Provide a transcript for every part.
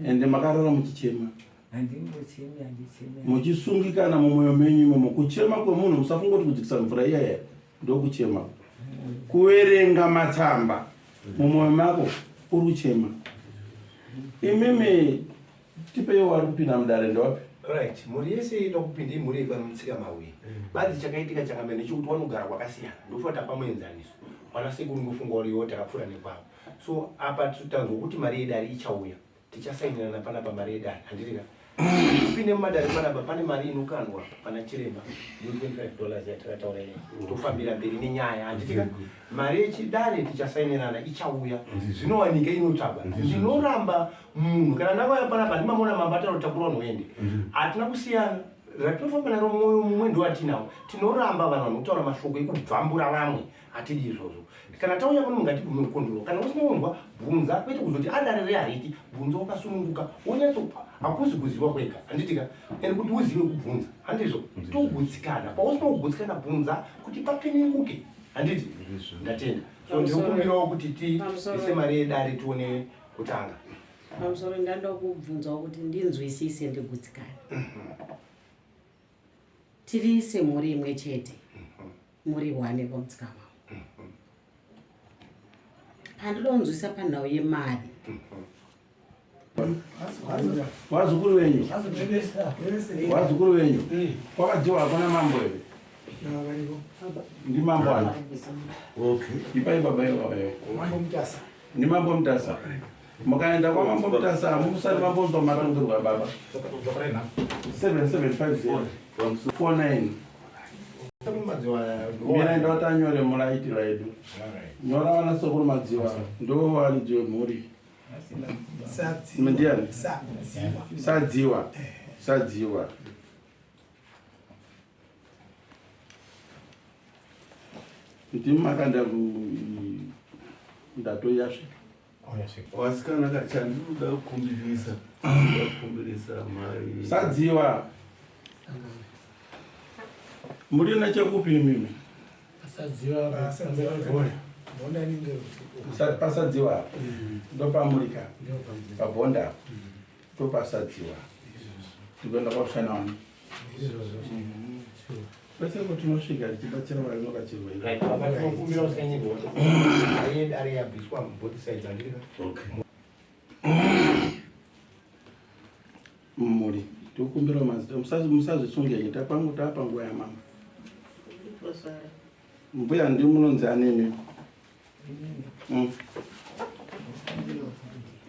Ende makarara muchichema. Handimbochemi, handichemi. Muchisungikana mumwoyo menyu imomo. Kuchema kwemunhu musafunga kuti kudzikisa mvura iya iya ndokuchema. Kuverenga matsamba mumwoyo mako uri kuchema. Imimi tipeiwo vari kupinda mudare ndewapi? Right, mhuri yese inoda kupinda imhuri yekwamutsika mauye. Badzi chakaitika chakambe ndechekuti wanogara kwakasiyana. Ndofunga tapa muenzaniso. Wana sekuru ndofunga uriwo takapfuura nekwavo. So apa tanzwa kuti mari yedare ichauya. Tichasainirana panapa mari yedare. Handiti ka? Tipinde mumadare panapa pane mari inokandwa pana chiremba yo 25 dollars yatakataura iyi. Tofambira mberi nenyaya. Handiti ka? Mari yechidare tichasainirana ichauya. Zvinowanika inotsvagwa. Ndinoramba munhu kana ndavaya panapa ndimamona mambo ataura takura vanhu uende. Hatina kusiyana. Ratinofamba naro mwoyo mumwe ndoatinawo. Tinoramba vanhu vanotaura mashoko ekubvambura vamwe. Hatidi izvozvo. Kana tauya pano ngatigume kukondorwa. Kana usina kunzwa bvunza kwete kuzoti adare rehariti bvunza wakasununguka wonyatso hakuzi kuziva kwega handiti ka and kuti uzive kubvunza handizvo togutsikana pausina kugutsikana bvunza kuti papenenguke handiti ndatenda so ndinokumbirawo kuti tiise mari yedare tione kutanga pamusoro ndanoda kubvunzawo kuti ndinzwisise ndigutsikane tiri semhuri imwe chete muri one kwamudzikama pandinoda kunzwisa panhau yemari vazukuru venyu vazukuru venyu kwakadziwa hakuna mambo here ndimambo ani ipai baba iwayo ndimambo mutasa mukaenda kwamambo mutasa hamusati mambonzwa matongerwa baba 7750 49 mira enda watanyore muraitira edu nyora vana sekuru madziwa ndo varidzi vemhuri ndiani sadziwa sadziwa Ndimi makanda ndatoyasvika. Wasikana ka chandinoda kukumbirisa ndinoda kukumbirisa mai Sadziwa. Muri nechekupi imimi? Pasadziwa. Ndopamurika. Pabonda. Ndopasadziwa. Ndikuenda kwakushana wani. Kwese kwatinosvika tichibatsira vanobatsirwa. Right, baba tinokumbira usainirwa kuti mari yedare yabviswa both sides handiti ka? Okay. Mhuri tokumbira mazita musazvisunge tapangu tapa nguva yamama. Mbuya ndi munonzi anemi?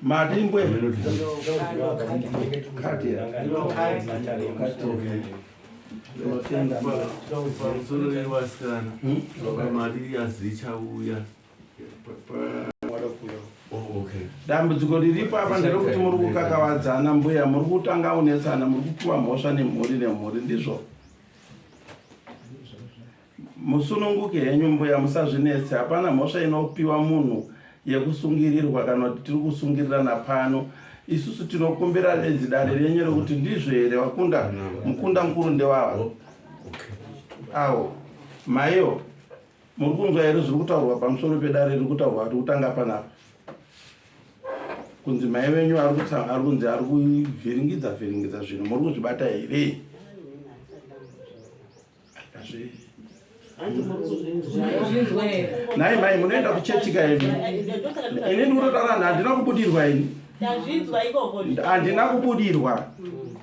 Madimbwe. Kati. Tinotenda. Pamusoro yevasikana mari yazichauya. Oh, Dambudziko riripo apa nderekuti muri kukakavadzana mbuya, muri kutanga kunetsana, muri kupiwa mhosva nemhuri nemhuri, ndizvo? Musununguke henyu mbuya musazvinetse hapana mhosva inopiwa munhu yekusungirirwa kana kuti tiri kusungirirana pano isusu tinokumbira bedzi dare renyu rekuti ndizvo here vakunda mukunda mukuru ndewava awo maiwo muri kunzwa here zviri kutaurwa pamusoro pedare riri kutaurwa kuti kutanga panapa kunzi mai venyu ari kunzi ari kuvhiringidza vhiringidza zvinhu muri kuzvibata here Nhai mai munoenda kuchechi ka imi? Ini ndikutotaura handina kubudirwa ini. Handina kubudirwa.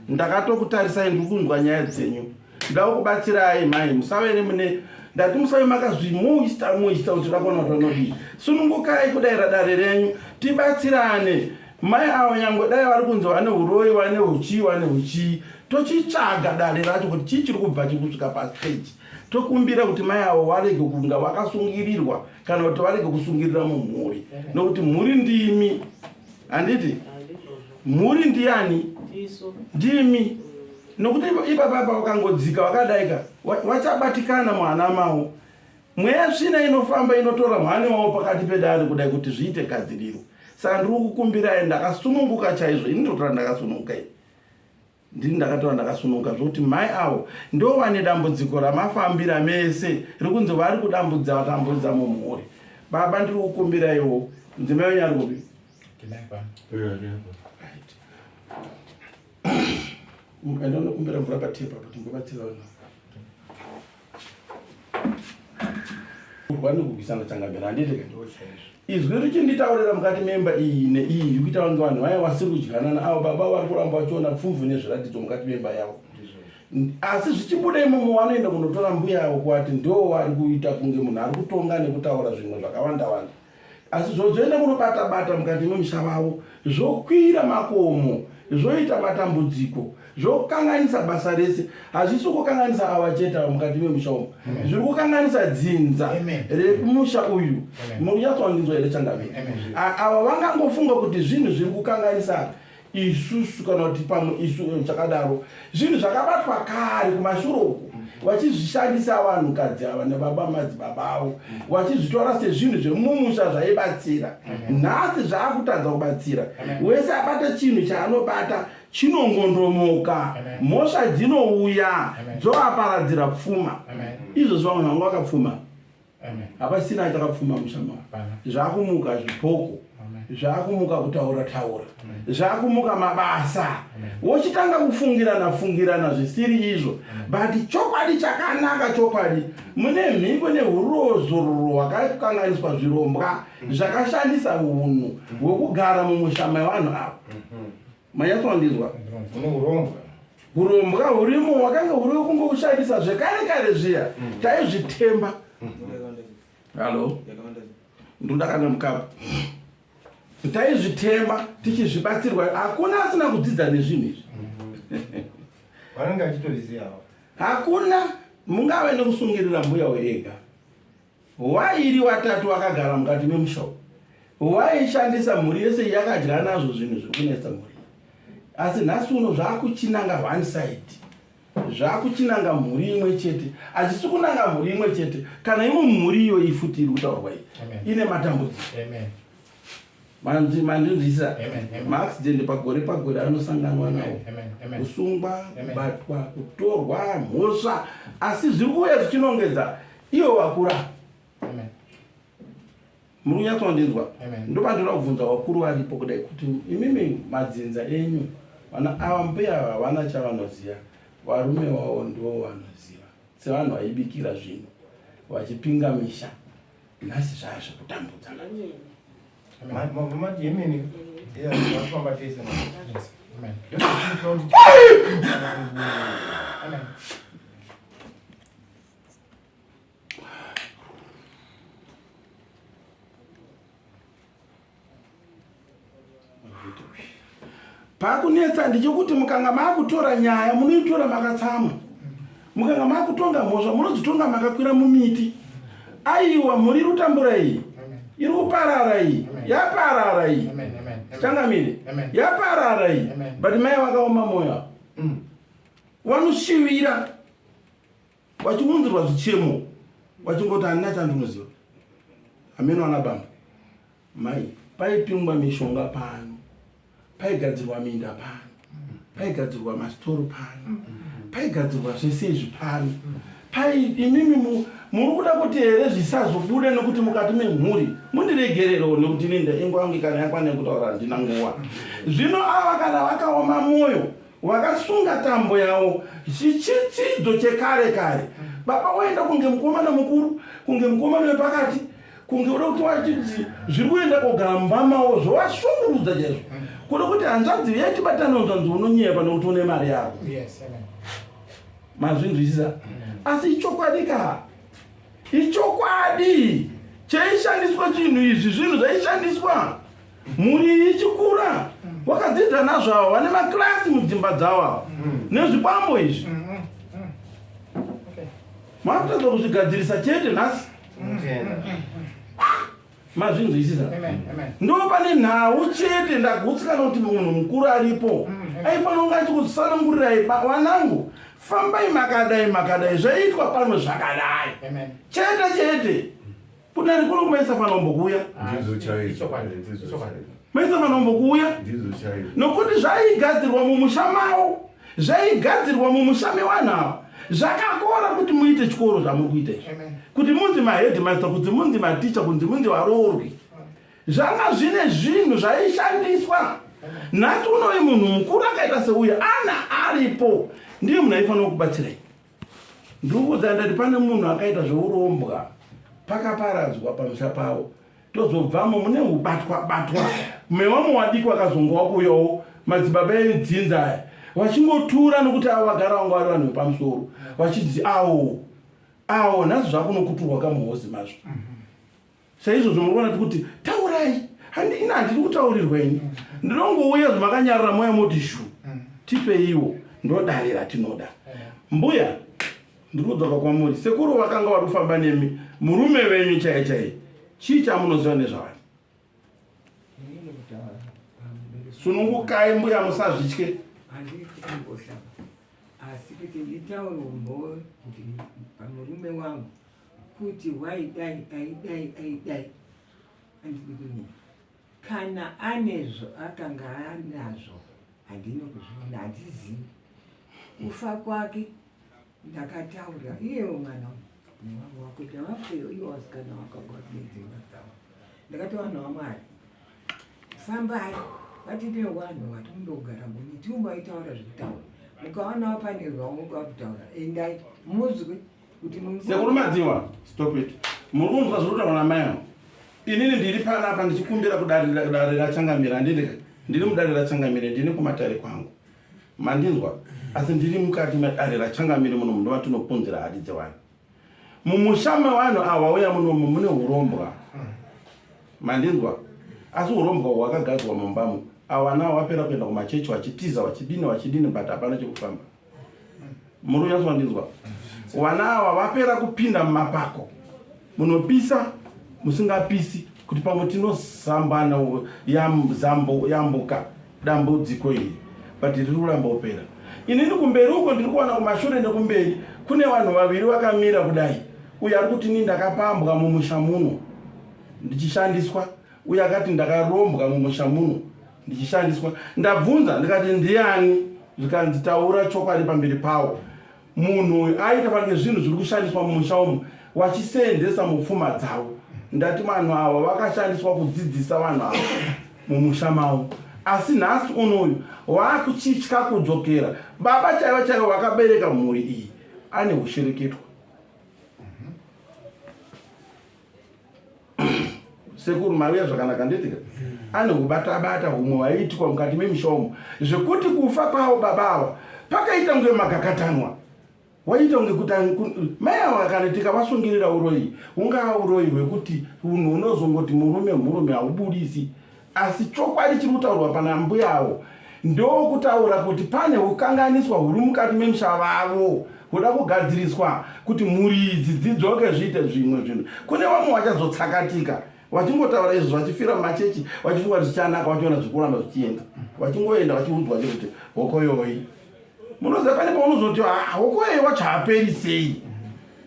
Ndakatokutarisai ndiri kunzwa nyaya dzenyu. Ndida kukubatsirai mai musave mune ndati musave makazvimuista muista uchida kuona kuti vanodii. Sunungukai kudaira dare renyu tibatsirane. Mai avo nyangwe dai vari kunzi vane uroyi vane uchii vane uchii tochitsvaga dare racho kuti chii chiri kubva chiri kusvika pastage tokumbira kuti mai avo varege kunga vakasungirirwa kana kuti varege kusungirira mumhuri nokuti mhuri ndimi handiti mhuri ndiyani ndimi nokuti ipapapa vakangodzika vakadaika vachabatikana muhana mavo Mweya tsvina inofamba inotora mhani wavo pakati pedare kudai kuti zviite gadziriro. Saka ndiri kukumbirai ndakasununguka chaizvo ini ndotora ndakasununguka ini. Ndini ndakatora ndakasununguka zvokuti mai avo ndo vane dambudziko ramafambira mese rikunzi vari kudambudza vatambudza mumhuri. Baba ndiri kukumbiraiwo mudzimai wenyu ari kupi? Right. Enda unokumbira mvura patepa kuti mbobatsira vanhu. Kurwa nekurwisana changamire handiti ka? Izwi richinditaurira mukati memba iyi neiyi iri kuita vange vanhu vaya vasiri kudyanana avo baba vari kuramba vachiona pfumvu nezviratidzo mukati memba yavo. Asi zvichibuda imomo vanoenda kunotora mbuya avo kuvati ndo vari kuita kunge munhu ari kutonga nekutaura zvimwe zvakawanda wanda. Asi zvozoenda kunobata bata mukati memusha vavo zvokwira makomo zvoita matambudziko zvokanganisa basa rese. Hazvisi kukanganisa ava chete ava mukati memusha umu, zviri kukanganisa dzinza rekumusha uyu. Muri kunyatsondinzwa here changamire? Ava vangangofunga kuti zvinhu zviri kukanganisa isusu kana kuti pamwe isu eh, chakadaro zvinhu zvakabatwa kare kumashure uku vachizvishandisa vanhukadzi ava nebaba madzibaba avo vachizvitora sezvinhu zvemumusha zvaibatsira nhasi zvaakutadza kubatsira wese abata chinhu chaanobata chinongondomoka mhosva dzinouya dzovaparadzira pfuma izvozvo vamwe vanga vakapfuma Hapasina chakapfuma musha mavo. Zvakumuka zvipoko. Zvakumuka kutaura taura. Zvakumuka mabasa. Wochitanga kufungirana fungirana zvisiri izvo. But chokwadi chakanaka chokwadi mune mhiko nehurozororo hwakakanganiswa zvirombwa zvakashandisa hunhu hwekugara mumusha mevanhu ava. Manyatsondinzwa? Hurombwa hurimo hwakanga huri kungoshandisa zvekare kare zviya mm. taizvitemba. Hallo? Ndoda kana mukapu. Taizvitemba tichizvibatsirwa hakuna asina kudzidza nezvinhu izvi. Vanenge vachitozviziva. Hakuna mungave nekusungirira mbuya wega. Wairi watatu wakagara mukati memusha umu waishandisa mhuri yese yakadya nazvo zvinhu zviri kunetsa mhuri asi nhasi uno zvakuchinanga one side zvakuchinanga mhuri imwe chete hazvisi kunanga mhuri imwe chete kana imwe mhuri iyo ifuti iri kutaurwa iyi ine matambudziko Mandinzwisisa? Maaccident pagore pagore anosanganwa nawo, kusungwa, kubatwa, kutorwa, mhosva, asi zviri kuuya zvichinongedza ivo vakura. Muri kunyatsondinzwa? Ndopandinoda kubvunza vakuru varipo kudai kuti imimi madzinza enyu vana ava mbuya ava havana chavanoziva, varume wavo ndivo vanoziva sevanhu vaibikira zvinhu vachipinga misha. Nhasi zvaa zvekutambudza manje. Mati yemene. Yeah, tafamba tese manje. Amen. Amen. Pakunetsa ndechekuti mukanga makutora nyaya munoitora makatsamwa. Mukanga makutonga mhosva munodzitonga makakwira mumiti. Aiwa mhuri iri kutambura iyi. Iri kuparara iyi. Yaparara iyi. Changamire. Yaparara iyi. But mai vakaoma moyo. Mm. Vanoshivira vachiunzirwa zvichemo vachingoti handina chandinoziva. Hameno ana bambo. Mai, paipingwa mishonga pano, paigadzirwa minda pano, paigadzirwa masitoro pano, paigadzirwa zvese izvi pano. Pai imimi muri kuda kuti here zvisazobude nekuti mukati memhuri mundiregererewo nekuti ini ndaingwa yangu kana yakwana yekutaura handina nguva. Zvino ava kana vakaoma mwoyo Vakasunga tambo yavo chichitsidzo chekare kare. Baba waenda kunge mukomana mukuru, kunge mukomana wepakati, kunge uda kuti wachidzi zviri kuenda kogara mumba mavo zvovashungurudza chaizvo. Kuda kuti hanzvadzi yaitibatana hanzvadzi unonyepa nekuti une mari yako. Yes, amen. Mazvinzwisisa? Asi ichokwadi ka? Ichokwadi chaishandiswa chinhu izvi zvinhu zvaishandiswa mhuri iyi ichikura wakadzidza nazvo avo vane makirasi mudzimba dzavo avo nezvikwambo izvi makutadza kuzvigadzirisa chete nhasi mazvinzwisisa ndo pane nhau chete ndagutsikana kuti munhu mukuru aripo aifanira kunge achikutsanangurirai vanangu fambai makadai makadai zvaiitwa pano zvakadai chete chete Kunani kuno kumaisa panombokuuya. Ndizvo chaizvo. Ndizvo chaizvo. Maisa panombokuuya. Ndizvo chaizvo. Nokuti zvaigadzirwa mumusha mavo, zvaigadzirwa mumusha mevanhu ava. Zvakakora kuti muite chikoro zvamuri kuita izvi. Kuti munzi maheadmaster, kuti munzi maticha, kunzi munzi varoorwi. Zvanga zvine zvinhu zvaishandiswa. Nhasi unove munhu mukuru akaita seuya ana aripo, ndiye munhu aifanira kubatsirai. Ndikuudza ndati pane munhu akaita zveurombwa pakaparadzwa pamusha pavo, tozobvamo mune ubatwa batwa mewamwe wadiki wakazonga wakuuyawo madzibaba edzinza aya vachingotura nokuti avo vagara vanga vari vanhu vepamusoro vachinzi awo awo nhasi zvakunokuturwa kamuhozi mazvo. Saizvozvo muri kuona kuti taurai handi ini handidi kutaurirwa ini ndinongouya zvamakanyarara moya moti shu tipeiwo ndodare ratinoda. Mbuya ndiri kudzoka kwamuri sekuru vakanga vari kufamba nemi murume venyu chaiye chaiye chii chamunoziva nezvavari? Sunungukai mbuya musazvitye. Handidi kumboshama asi kuti nditaure umbowo kuti pamurume wangu kuti waidai aidai aidai handidi kunyika kana anezvo akanga anazvo handina kuzviona handizivi kufa kwake ndakataura iyewo mwana newangu wakuita vafuyo iwo vasikana wakagwadzedzimba dzavo ndakati vanhu vamwari fambai vatine vanhu vati mundogara mumiti umo aitaura zvekutaura mukaonawo pane zvaunga kutaura endai muzwe Sekuru Madziwa, stop it. Muri kunzwa zviri kutaurwa namai avo. Inini ndiri panapa ndichikumbira kudare dare raChangamire handiti ka? Ndiri mudare raChangamire ndini kumatare kwangu. Mandinzwa? Asi ndiri mukati medare raChangamire muno ndovatinopunzira hadi dzevanhu. Mumusha mevanhu ava vauya munomu mune hurombwa. Mandinzwa? Asi hurombwa hwakagadzwa mumbamo. Ava vana ava vapera kuenda kumachechi vachitiza vachidini vachidini but hapana chekufamba. Muri kunyatsondinzwa? Vana ava vapera kupinda mumapako munopisa musingapisi kuti pamwe tinosambana yambuka dambudziko iri but riri kuramba kupera. Inini kumberi uko ndiri kuwana kumashure nekumberi kune vanhu vaviri vakamira kudai. Uyu ari kuti ini ndakapambwa mumusha muno ndichishandiswa uye akati ndakarombwa mumusha muno ndichishandiswa. Ndabvunza ndikati ndiani, zvikanzi taura chokwadi pamberi pawo. Munhu uyu aita fanike zvinhu zviri kushandiswa mumusha umu wachiseenzesa mupfuma dzavo. Ndati vanhu ava vakashandiswa kudzidzisa vanhu ava mumusha mavo, asi nhasi unoyu wakuchitya kudzokera. Baba chaivo chaivo vakabereka mhuri iyi ane hushereketwa. Sekuru mauya zvakanaka nditika ane hubatabata humwe hwaiitikwa mukati memisha umu zvekuti kufa kwavo baba ava pakaita kunge magakatanwa waita kunge kuti mai ava kana tikavasungirira uroyi hungaa uroyi hwekuti unhu unozongoti murume murume haubudisi Asi chokwadi chiri kutaurwa pana mbuya avo ndokutaura kuti pane hukanganiswa huri mukati memusha vavo huda kugadziriswa kuti mhuri idzi dzidzoke zviite zvimwe zvinhu. Kune vamwe vachazotsakatika vachingotaura izvo vachifira mumachechi vachifunga kuti zvichanaka vachiona zviri kuramba zvichienda vachingoenda vachiudzwa chete kuti hokoyoi. Munoziva pane paunozoti ah, hokoyoi wacho haaperi sei?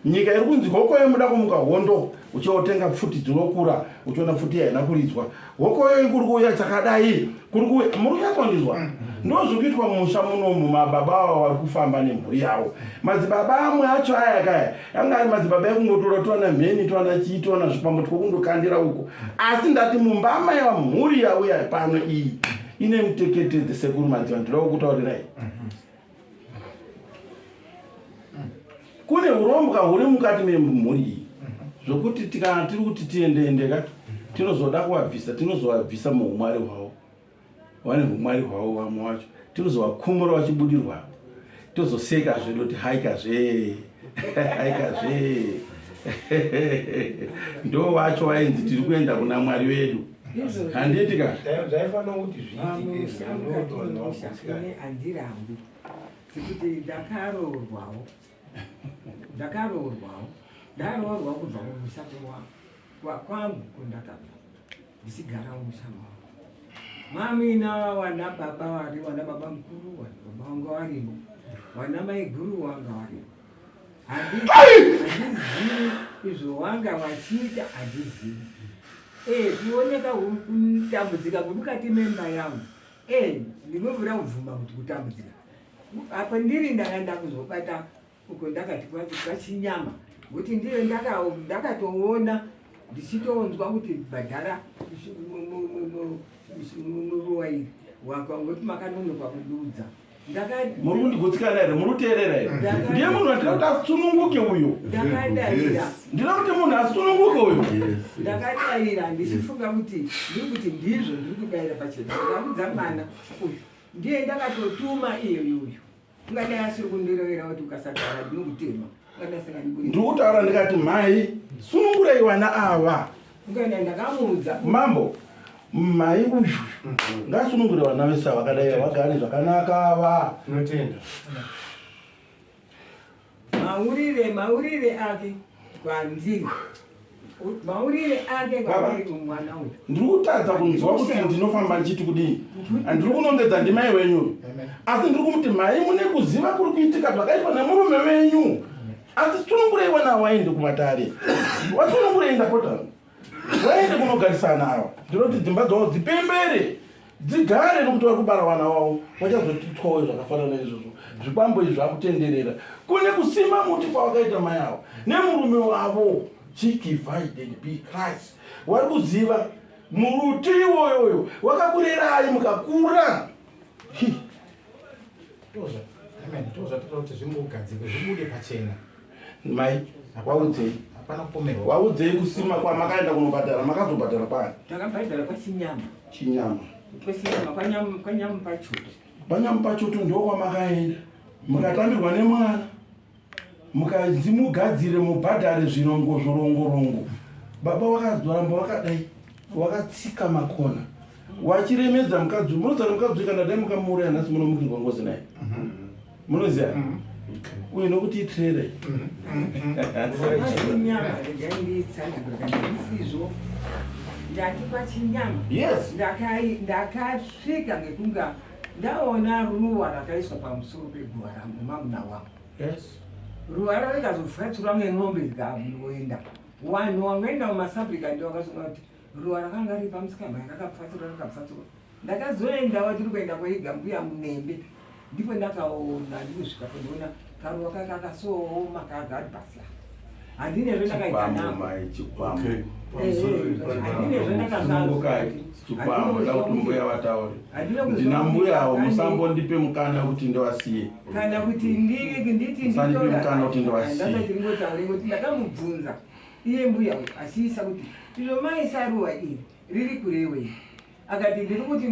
Nyika iri kunzi hokoyo muda kumuka hondo uchiyotenga pfuti dzinokura uchiona pfuti haina kuridzwa hokoyo kuri kuuya chakadai kuri kuuya muri kunyatsondizwa mm. ndo zviri kuitwa mumusha munomu mababa ava vari kufamba nemhuri yavo madzibaba amwe acho aya kaya anga ari madzibaba ekungotora twana mheni twana chii twana zvipambo twokundokandira uko asi ndati mumba amai vamhuri yauya pano iyi ine muteketedze sekuru madziva ndinoda kukutaurirai mm-hmm. Kune urombwa huri mukati memhuri iyi zvokuti tikana tiri kuti tiendeende ka tinozoda kuvabvisa tinozovabvisa muumwari hwavo vane umwari hwavo vamwe wacho tinozovakumura vachibudirwa tozoseka zvedu kuti haikazve haikazve ndo wacho vainzi tiri kuenda kuna mwari vedu handiti ka zvaifanira kuti zviitike handirambi sekuti ndakaroorwawo ndakaroorwawo ndaroorwa kubva kumusha kwangu kundakabva ndichigara mumusha mavo mamina wana baba vari wana baba mukuru wana baba wanga varimo wana maiguru wanga varimo handizivi izvo wanga vachiita handizivi e kuoneka kutambudzika kwemukati memba yangu e ndinovira kubvuma kuti kutambudzika apo ndiri ndanga ndakuzobata uko ndakati kwachinyama ngokuti ndiyo ndakatoona ndichitonzwa kuti bhadhara muruwa iri. Wakangoti makanonoka kundiudza. Muri kundigutsikana here? Muri kuteerera here? Ndiye munhu wandinoda kuti asununguke uyu. Ndakadaira. Ndinoda kuti munhu asununguke uyu. Ndakadaira ndichifunga kuti ndiri kuti ndizvo ndiri kudaira pachena. Ndakaudza mwana uyu. Ndiye ndakatotuma iye uyu. Ungadai asiri kundirovera kuti ukasagara ndinokutema. Ungadai asingandibudisi. Ndiri kutaura ndikati mhai sunungurai vana ava. Ungadai ndakamuudza. Mambo mhai uyu ngasunungure vana vese ava vakadai vagare zvakanaka ava. Tinotenda. Maurire maurire ake kwandiri. Maurire ake kwandiri mwana uyu. Ndiri kutadza kunzwa kuti ndinofamba ndichiti kudii. Ndiri kunongedza ndimai wenyu. Asi ndiri kumuti mhai mune kuziva kuri kuitika zvakaitwa nemurume wenyu. Asi sunungurei wana waende kumatare. Wasunungurei ndapota. Waende kunogarisana ava. Ndinoti dzimba dzavo dzipembere. Dzigare nokuti vari kubara vana vavo vachazotitwawo zvakafanana izvozvo. Zvikwambo izvi zvakutenderera. Kune kusimba muti kwavakaita mai ava nemurume wavo. Chikivide and be Christ. Wari kuziva muruti iwoyoyo wakakurerai mukakura. Hi. Amen. Ndozvatoda kuti zvingogadzirwe zvibude pachena. Mai, waudzei. Hapana kupomerwa. Waudzei kusima kwamakaenda kunobhadhara, makazobhadhara kwani? Takabhadhara kwachinyama. Chinyama. Kwachinyama, kwanyama kwanyama pachoto. Kwanyama pachoto ndiko kwamakaenda. Mukatambirwa nemwana. Mukanzi mugadzire mubhadhare zvirongo zvorongorongo. Baba wakazoramba wakadai. Wakatsika makona. Wachiremedza mukadzi, munoziva mukadzi kana dai mukamuuraya nhasi munomukirwa ngozi naye. Munoziva? Uyu nokuti itrailer. Kwachinyama regai nditsanangure kana ndisizvo. Ndati kwachinyama. Yes. Ndakasvika ngekunga ndaona ruwa rakaiswa pamusoro peguva ramamuna wangu. Yes. Ruwa raro rikazopfachurwa ngen'ombe rikaenda. Wanhu wangoenda mumasabhurika ndiwo wakazoona kuti ruwa rakanga riri pamusikana rakapfachurwa rakapfachurwa. Ndakazoendawo tiri kuenda koiga mbuya Munembe ndipo ndakaona ndikusvika kundiona karuwa kaka kakasooma kagari pasi apa. Handinezve ndakaita nako. Chikwambo. Okay. Handinezve Sunungukai. Chikwambo ndakazanzwa. da kuti mbuya vataure. Handina kuzwa Ndina mbuya avo kuti musambondipe mukana wekuti ndivasiye. kana kuti ndiri nditi Musandipe mukana kuti ndivasiye. ndingotaure kuti ndakamubvunza iye mbuya uyu achiisa kuti izvo maisa ruwa iri riri kurewei akati ndiri kuti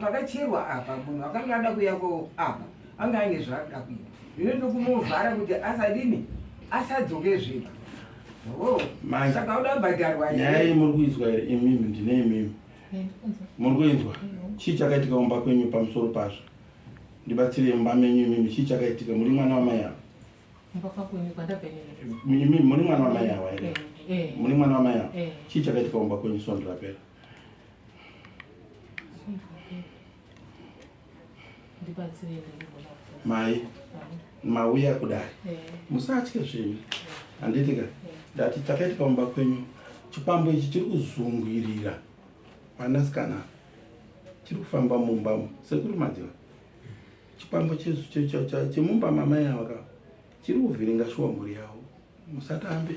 pakacherwa apa munhu akanga ada kuuya ko apa anga aine zvaada kuita zvino ndokumuvhara kuti asadini asadzoke zvega oh, Mai, saka uda kubhadharwa nyaya iyi muri kuinzwa here imimi ndine imimi muri kuinzwa chii chakaitika kumba kwenyu pamusoro pazvo ndibatsirei mumba menyu imimi chii chakaitika muri mwana wamai ava imimi muri mwana wamai ava here eh, eh. muri mwana wamai ava eh. chii chakaitika kumba kwenyu svondo rapera Mai, mauya kudai musatye zvenyu handiti ka ndati chakaitika mumba kwenyu chikwambo ichi chiri kuzungwirira vanasikana chiri kufamba mumba sekuri madziva chikwambo chemumba mamai ava ka chiri kuvhiringa shuwa mhuri yavo Musatambe.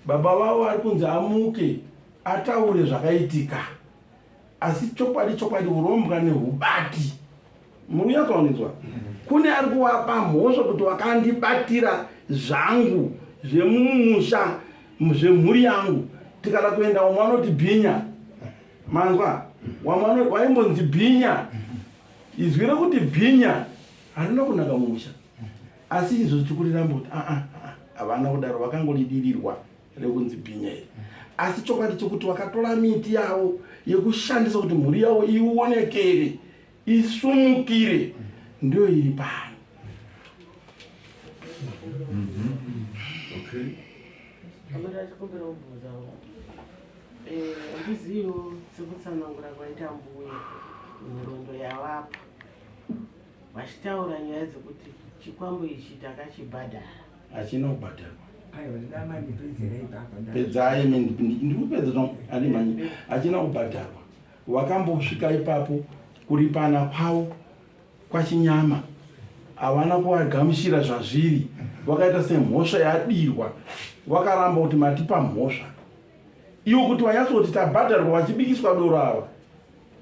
Baba vavo ari kunzi amuke ataure zvakaitika. Asi chokwadi chokwadi urombwa nehubati. Muri kunyatsowanizwa? Kune ari kuvapa mhosva kuti wakandibatira zvangu zvemumusha zvemhuri yangu. Tikada kuenda vamwe vanoti bhinya. Manzwa? Vamwe vaimbonzi bhinya. Izwi rekuti bhinya harina kunaka mumusha. Asi izvo tiri kuriramba kuti aa ah, ah, havana kudaro vakangoridirirwa rekunzi bhinya iri. Asi chokwadi chekuti vakatora miti yavo yekushandisa kuti mhuri yavo ionekere isumukire ndiyo iri pano. Okay. Handiziviwo sekutsanangura kwaita mbuya nhoroondo yavapa. Vachitaura nyaya dzekuti chikwambo ichi takachibhadhara. Hachina kubhadharwa. Aiwa ndama ndipedzera ipapa. Pedzai ndikupedza zvangu andimhanyi. Hachina kubhadharwa. Wakambosvika ipapo kuripana kwavo kwachinyama havana kuvagamuchira zvazviri wakaita semhosva yadirwa wakaramba kuti matipa mhosva iwo kuti vanyatsoti tabhadharwa vachibikiswa doro ava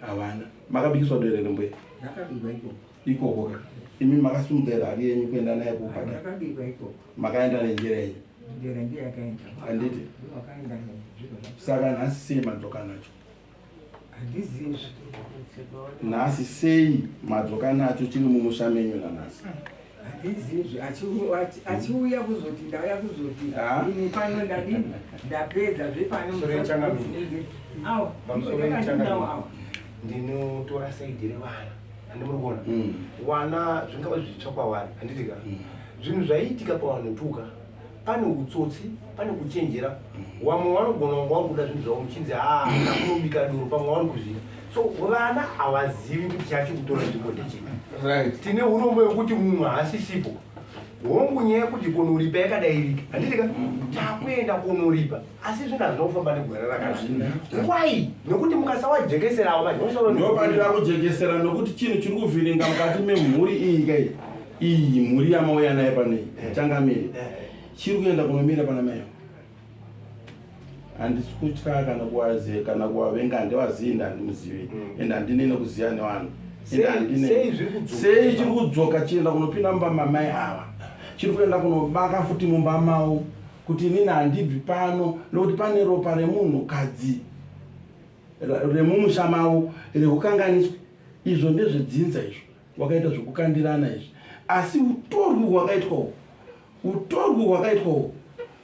havana makabikiswa doro here mbuya? Ndakabirwa ikoko. Ikoko ka. Imi makasimudza here hari yenyu kuenda naye kubhadhara? Ndakabirwa ikoko. Makaenda nenjira yenyu? Njira ndiyo yakaenda. Handiti? Wakaenda nezviro zvacho. Saka nhasi sei madzoka nacho? Handizivi. Nhasi sei madzoka nacho chiri mumusha menyu nanhasi? Handizizvi achiuya kuzoti ndauya kuzoti ini pano ndadini ndapedza zvepano ndinotora saidi revana handimuri kuona mm. wana zvingava zvitsva kwavari handitika mm. zvinhu zvaiitika pavanhu tuka pane utsotsi pane kuchenjera mm. wamwe vanogona kunga vari kuda zvinhu zvavo muchinzi haa kunobika doro pamwe vari kuzviita so vana havazivi kuti chachi kutora nzvimbo ndechii tine urombo yekuti mumwe haasisipo hongu nyaya yekuti kunoripa yakadairika handitika mm. takuenda kunoripa asi zvinhu hazvina kufamba negwara rakanaka why nekuti mukasawajekeserawo manje ndopandira kujekesera nokuti chinhu chiri kuvhiringa mukati memhuri iyi kai iyi mhuri yamauya naye panei eh. changamire eh. chiri kuenda kunomira pana mai handisi kutya kana kuwaze kana kuwavenga handivazivi ende handimuzivi mm. ende handinei nekuziva nevanhu sei chiri kudzoka chienda kunopinda mumba mamai ava chiri kuenda kunobaka futi mumba mavo kuti inini handibvi pano nokuti pane ropa remunhukadzi remumusha mavo rekukanganiswa izvo ndezvedzinza izvo wakaita zvekukandirana izvi asi utorwi hwakaitwa uhu utorwi hwakaitwa uhu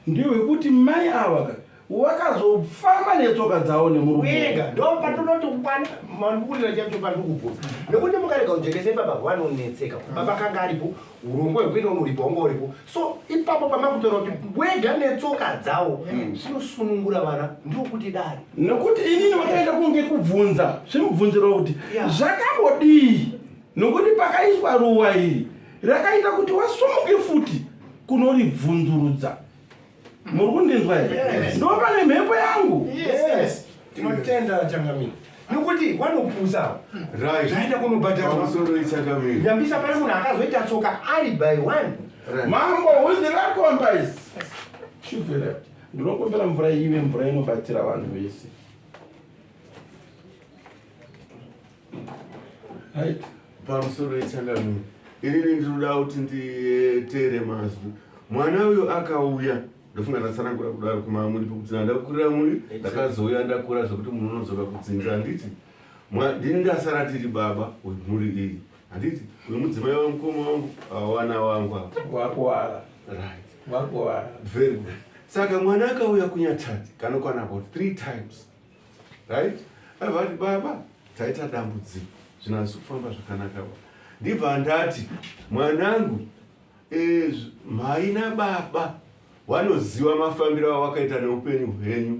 ndehwekuti mai ava ka wakazofamba netsoka dzavo nemurume ndo patinoti kukwana mandikurira chacho pandikubvunza nekuti mukarega kujekesa ipapa vanonetseka baba kanga aripo urongwa hwekuenda unoripa wanga uripo so ipapo pamakutora kuti wega netsoka dzawo hmm. zvinosunungura vana ndokuti dare nekuti inini vakaenda kunge kubvunza zvimubvunzirwa kuti zvakambodii nokuti pakaiswa ruwa iri rakaita kuti wasumuke futi kunoribvunzurudza muri kundinzwa here ndo pane mhepo yangu yes tinotenda changamire nekuti wanopusa zvaenda kunobhadharwa nyambisa pane munhu akazoita tsoka ari by one mambo with the right compass shuvera ndinokumbira mvura ive mvura inobatsira vanhu vese right pamusoro yechangamire inini ndinoda kuti nditeere mazwi mwana uyo akauya ndofunga ndatsanangura kudaro kumamuri pekuti ndandakurira muri ndakazouya ndakura zvekuti munhu unodzoka kudzinza handiti ndini ndasara tiri baba wemhuri iyi handiti uyu mudzimai wamukoma wangu awana wangu apa wakuwara right wakuwara very good saka mwana akauya kunyatati kanokwana about three times right aibva ati baba taita dambudziko zvinhu hazvisi kufamba zvakanaka ba ndibva ndati mwanangu e, mhai nababa wanoziva mafambiro awakaita neupenyu hwenyu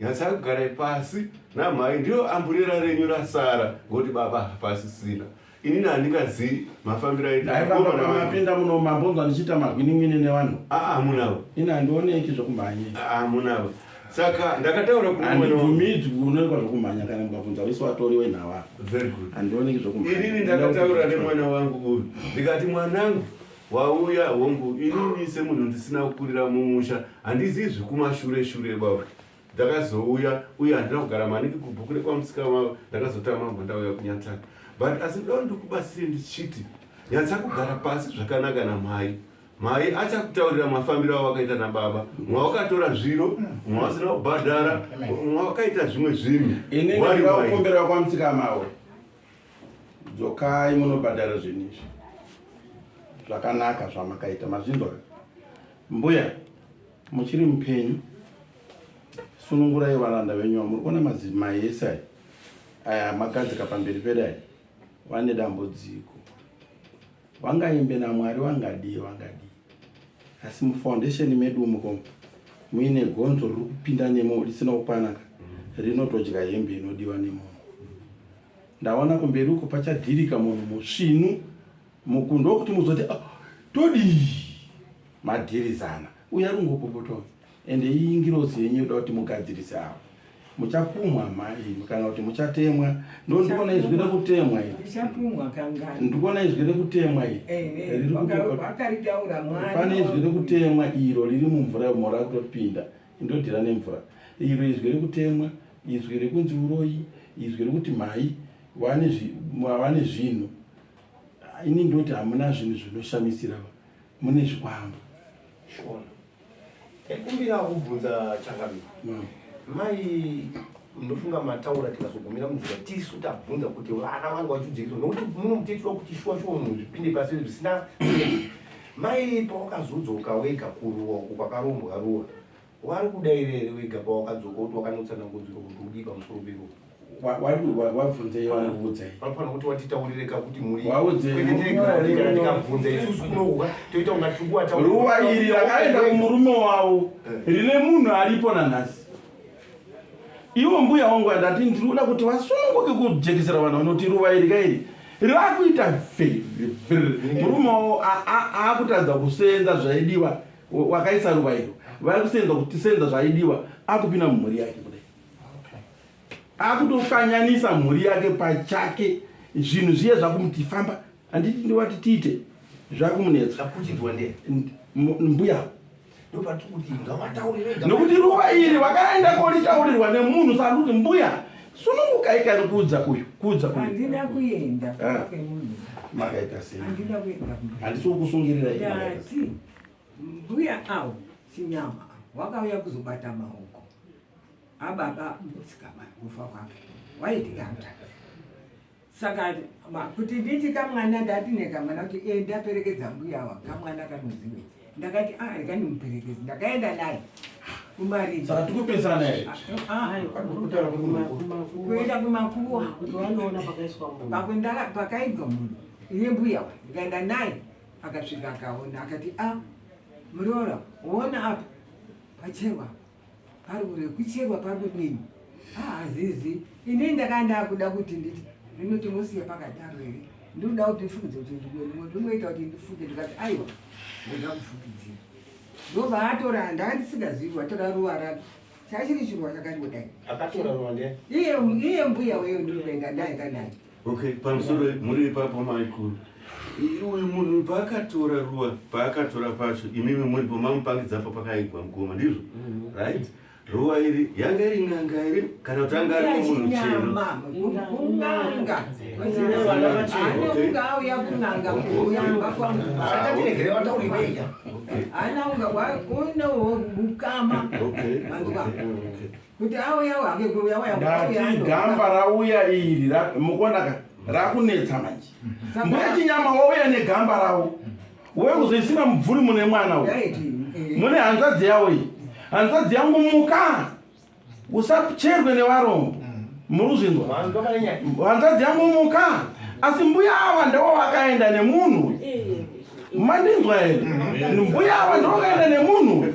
nyatsai kugarai pasi namhai ndiyo amburera renyu rasara ngokuti baba hapasisina inini handingazivi mafambiro aitapinda muno mambonzwa ndichiita magwiningwini nevanhu aa munavo ini handioneki zvekumhanya aa munavo saka ndakataura handibvumidzwi kuonekwa zvekumhanya kana mukabvunza wese watori wenhava very good handioneki zvekumhanya inini ndakataura nemwana wangu uyu ndikati mwanangu wauya hongu inini semunhu ndisina kukurira mumusha handizivi zvekumashure shure baba Ndakazouya uye handina kugara maningi kubhuku rekwamusika wavo ndakazotama mbo ndauya kunyatana but asi ndoda ndikubatsire ndichiti nyatsa kugara pasi zvakanaka namai mai achakutaurira mafambiro awakaita nababa mwawakatora zviro mwawasina kubhadhara mwawakaita zvimwe zvinhu ini ndinokumbira kwamusika mawe dzokai munobhadhara zvinhu izvi zvakanaka zvamakaita mazvinzwa mbuya Muchiri mupenyu sunungurai varanda venyu vamuri kuona madzimai ese aya aya amagadzika pamberi pedu aya vane dambudziko vangaimbe namwari vangadii vangadii asi mufoundation medu umu komo muine gonzo riri kupinda nemo risina kukwanaka rinotodya hembe inodiwa nemunhu ndaona kumberi uko pachadhirika munhu musvinu mukundo wekuti muzoti ah, todii Madhirizana. Uyu ari kungopopotwa uyu. Ende iyi ngirozi yenyu yoda kuti mugadzirise ava. Muchapumwa mai imi kana kuti muchatemwa. Ndo ndikuona izwi rekutemwa iri. Ndichapumwa kangani? Ndikuona izwi rekutemwa iri. Eh, eh, Riri kuto- Akaritaura Mwari. Pane izwi rekutemwa iro riri mumvura umo rakutopinda. Indodhira nemvura. Iro izwi rekutemwa, izwi rekunzi uroyi, izwi rekuti mhai vane zvinhu. Ini ndoti hamuna zvinhu zvinoshamisira mune zvikwambo. Shona. Ndaikumbira kubvunza changamire. Mai ndofunga mataura tikazogumira munzira tisu tabvunza kuti vana vangu vachidzikiswa nokuti muno mutitwa kuti shuwa shuwa munhu zvipinde pasi zvisina mai pawakazodzoka wega kuruwa uko kwakarombwa ruwa wari kudaira here wega pawakadzoka kuti wakanotsanangudzirwa kuti udii pamusoro peruwa Wabvunzei vanokuudzai. Vanofanira kuti watitaurire ka kuti muri Waudzei. kwete tiregera kana tikabvunza isusu kunohuka toita kunga tiri kuwataurira. Ruva iri rakaenda kumurume wavo rine munhu aripo nanhasi. Ivo mbuya wangu andati ndiri kuda kuti vasununguke kujekesera vanhu vanoti ruva iri kairi rakuita vhiri murume wavo akutadza kusenza zvaidiwa wakaisa ruva iro vari kusenza kuti senza zvaidiwa akupinda mumhuri yake kudai akutokanyanisa mhuri yake pachake zvinhu zviye zvakumuti famba handiti ndiwati tiite zvakumunetsa mbuya nokuti ruva iri vakaenda koritaurirwa nemunhu sakuti mbuya sunungukai kani kuudza uyu kuudza uyu handina kuenda ah. kwemunhu makaita sei handina kuenda handisi kukusungirirai ndati mbuya awo chinyama wakauya kuzobata maoko ababa musikana kufa kwake waitika hanzvadzi saka kuti nditi kamwana ndati nekamwana kuti e ndaperekedza mbuya awa kamwana kanozive ndakati a ah, rega ndimuperekedze ndakaenda naye kumarinda saka tikupesana here ah, ah, kuenda kumakuwa pakaigwa munhu iye mbuya wa ndikaenda naye akasvika akaona akati a muroora wona apa pacherwa pari kure kucherwa pari kudini hazizi ah, ini ndakanga ndakuda kuti nditi zvino tinosiya pakadaro here ndinoda kuti ndifukidze kuti ndinoita kuti ndifuke ndikati aiwa ndoda kufukidzira ndobva atora ndanga ndisingazivi watora ruva rake chachiri chiruva chakati kudai akatora ruva ndiye iye iye mbuya weyo ndiri kuenda ndaenda naye Okay, pamusoro muri ipapo maikuru. Uyu munhu paakatora ruwa, paakatora pacho, imimi muripo mamupangidza apo pakaigwa mukoma, ndizvo? Mm-hmm. Right? Ruwa iri yanga iri n'anga iri kana kuti anga ari munhu chero. Kun'anga. Anonga auya kun'anga kuyamba kwangu. Saka watauri wega. Anonga une ukama. Okay. Manzwa. Okay. Kuti auya hake kuuya waya. Ndati gamba rauya iri mukuona ka rakunetsa manje. Mbuya chinyama wauya negamba rawo. Wewe kuzoisira mubvuri mune mwana uyu. Eh. Mune hanzvadzi yawo iyi. Hanzvadzi yangu muka. Usacherwe nevarombo. Muri kuzvinzwa? Hanzvadzi yangu muka. Asi mbuya ava ndivo vakaenda nemunhu uyu. Mandinzwa here? Mbuya ava ndivo vakaenda nemunhu uyu.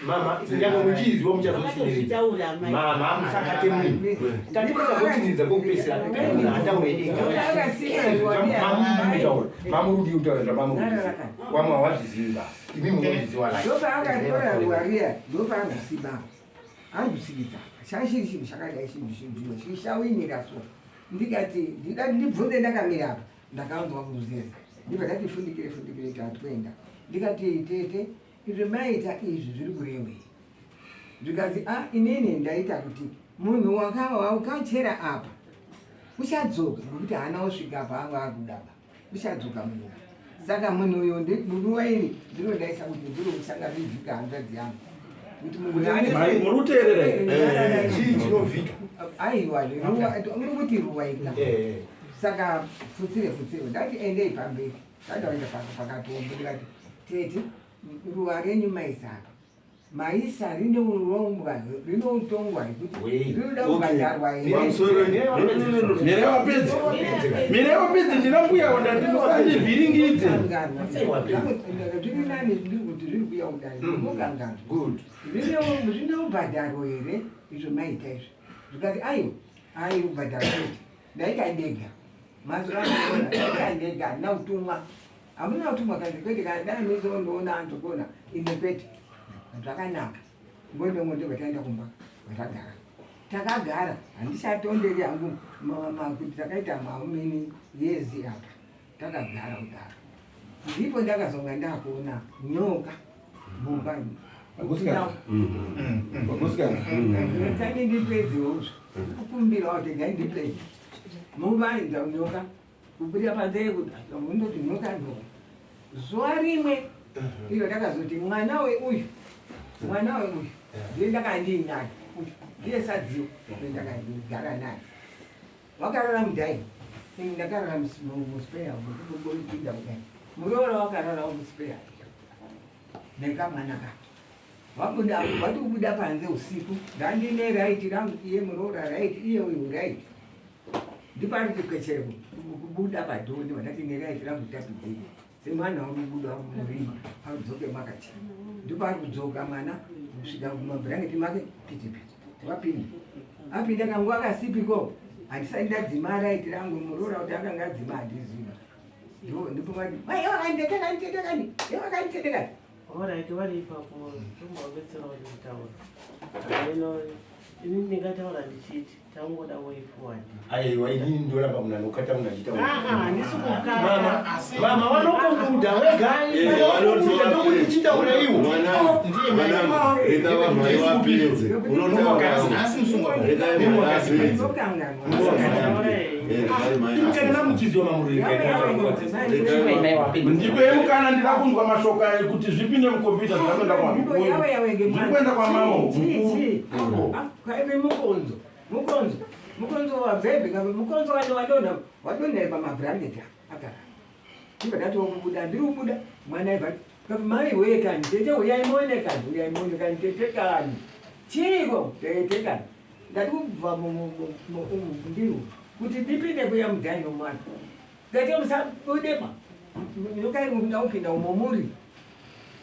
Mama, nyangwe muchiizwa muchazotsindiridza. Mama, musakate munhu. Tati muchazotsindiridza kwekupedzisira. Munhu ataure ega. Mamurudi mamurudi kutaura zvamamurudi. Wamwe hawazvizivi ba. Imi munozviziva like. Ndopaakatora ruwariya, ndopaanosiba. Andisikidza. Chachiri chinhu chakadai chinhu chinhu chichawinira so. Ndikati ndida ndibvunze ndakamira apa. Ndakanzwa kuzeza. Ndibva ndati fundikire fundikire tatoenda. Ndikati tete Izvi maita izvi zviri kurevei? Zvikanzi a ah, inini ndaita kuti munhu wakachera apa uchadzoka ngokuti haana kusvika apa anga akudaba uchadzoka munhu saka munhu uyu nguva iri ndinodaisa kuti ndiro uchanga rivhika hanzvadzi yangu kuti munhu muri kuteerera here chii chinovhika aiwa uri kuti ruwa ika eh. saka futsire futsire ndati endei pamberi Ndakaenda pakatombo ndikati tete ruva renyu maisa apa maisa rine urombwa rinoutongwa kuti rinoda kubhadharwa here wapedza mire wapedza ndina mbuya wanda ndimusandivhiringidze zviri nani ndiri kuti zviri kuya kudai mukanganwa zvine ubhadharo here izvo maita izvi zvikati aiwa ai ubhadharo kwete ndaita ndega Mazuva ano ndaita ndega handina kutumwa. Hamuna kutumwa kanzi kwete kana dai ndizondoona antu kuona ine kwete. Zvakanaka. Ngondongo ndobva taenda kumba kwatagara. Takagara, handichatonderi hangu kuti takaita maumini yezi apa takagara kudaro, ndipo ndakazonga ndakuona nyoka mumba. Tani ndipedzewo kukumbirawo kuti ngaindipedze mumba nyoka kubuda panze kundoti nyoka nyoka. Zuva rimwe iro ndakazoti mwana weuyu, mwana weuyu ndiye ndakandinaye, ndiye sadziwo ndakagara naye. Wakarara mudhaini, ini ndakarara muspare mupinda kudai. Muroora wakararawo muspare nekamwana kake. Wabuda, wati kubuda panze usiku, ndandine right rangu, iye muroora right, iye uyu right. Ndipari kwechere kubuda padoor, ndati ne right rangu tapidzei semwana unobuda murima arudzoke makachena. Ndipari kudzoka mwana kusvika mumabhurangeti make, pitipiti wapinda, apinda kanguva kasipiko. Handisati ndadzima right rangu, muroora kuti akanga adzima handiziva. Ndipo vati mai wakanditete kani, tete kani, wakanditete kani. Alright, vari ipapo tombovabetserawo nekutaura ino. Ini ndingataura ndichiti tangoda way forward. Aiwa, inini ndoramba munhu anokata munhu achitaura. Handisi kukata. Mama vanokobuda wega. Vanoti ndokuti chitaura iwo. Mwanangu, rega vamai vapedze, unotaura. Asi musungwa. Regai mai vapedze. Kana namuchiziwa mamurega. Ndipei mukana, ndida kunzwa mashoko ayo kuti zvipinde mukombiyuta. Zvinoenda zviri kuenda kwamamo mukuru. Kwaive mukonzo, mukonzo, mukonzo wabhebhe, mukonzo wati wadonha, wadonhera pamabhurangeti akara. Ndibva ndati wakubuda, ndiri kubuda, mwana aibva kati mai wee kani, tete uyai muone kani, uyai muone kani, tete kani, chiiko tete kani. Ndati kubva ndiro kuti ndipinde kuya mudhaini mwana, tete musabudema, nyoka iri kuda kupinda umo muri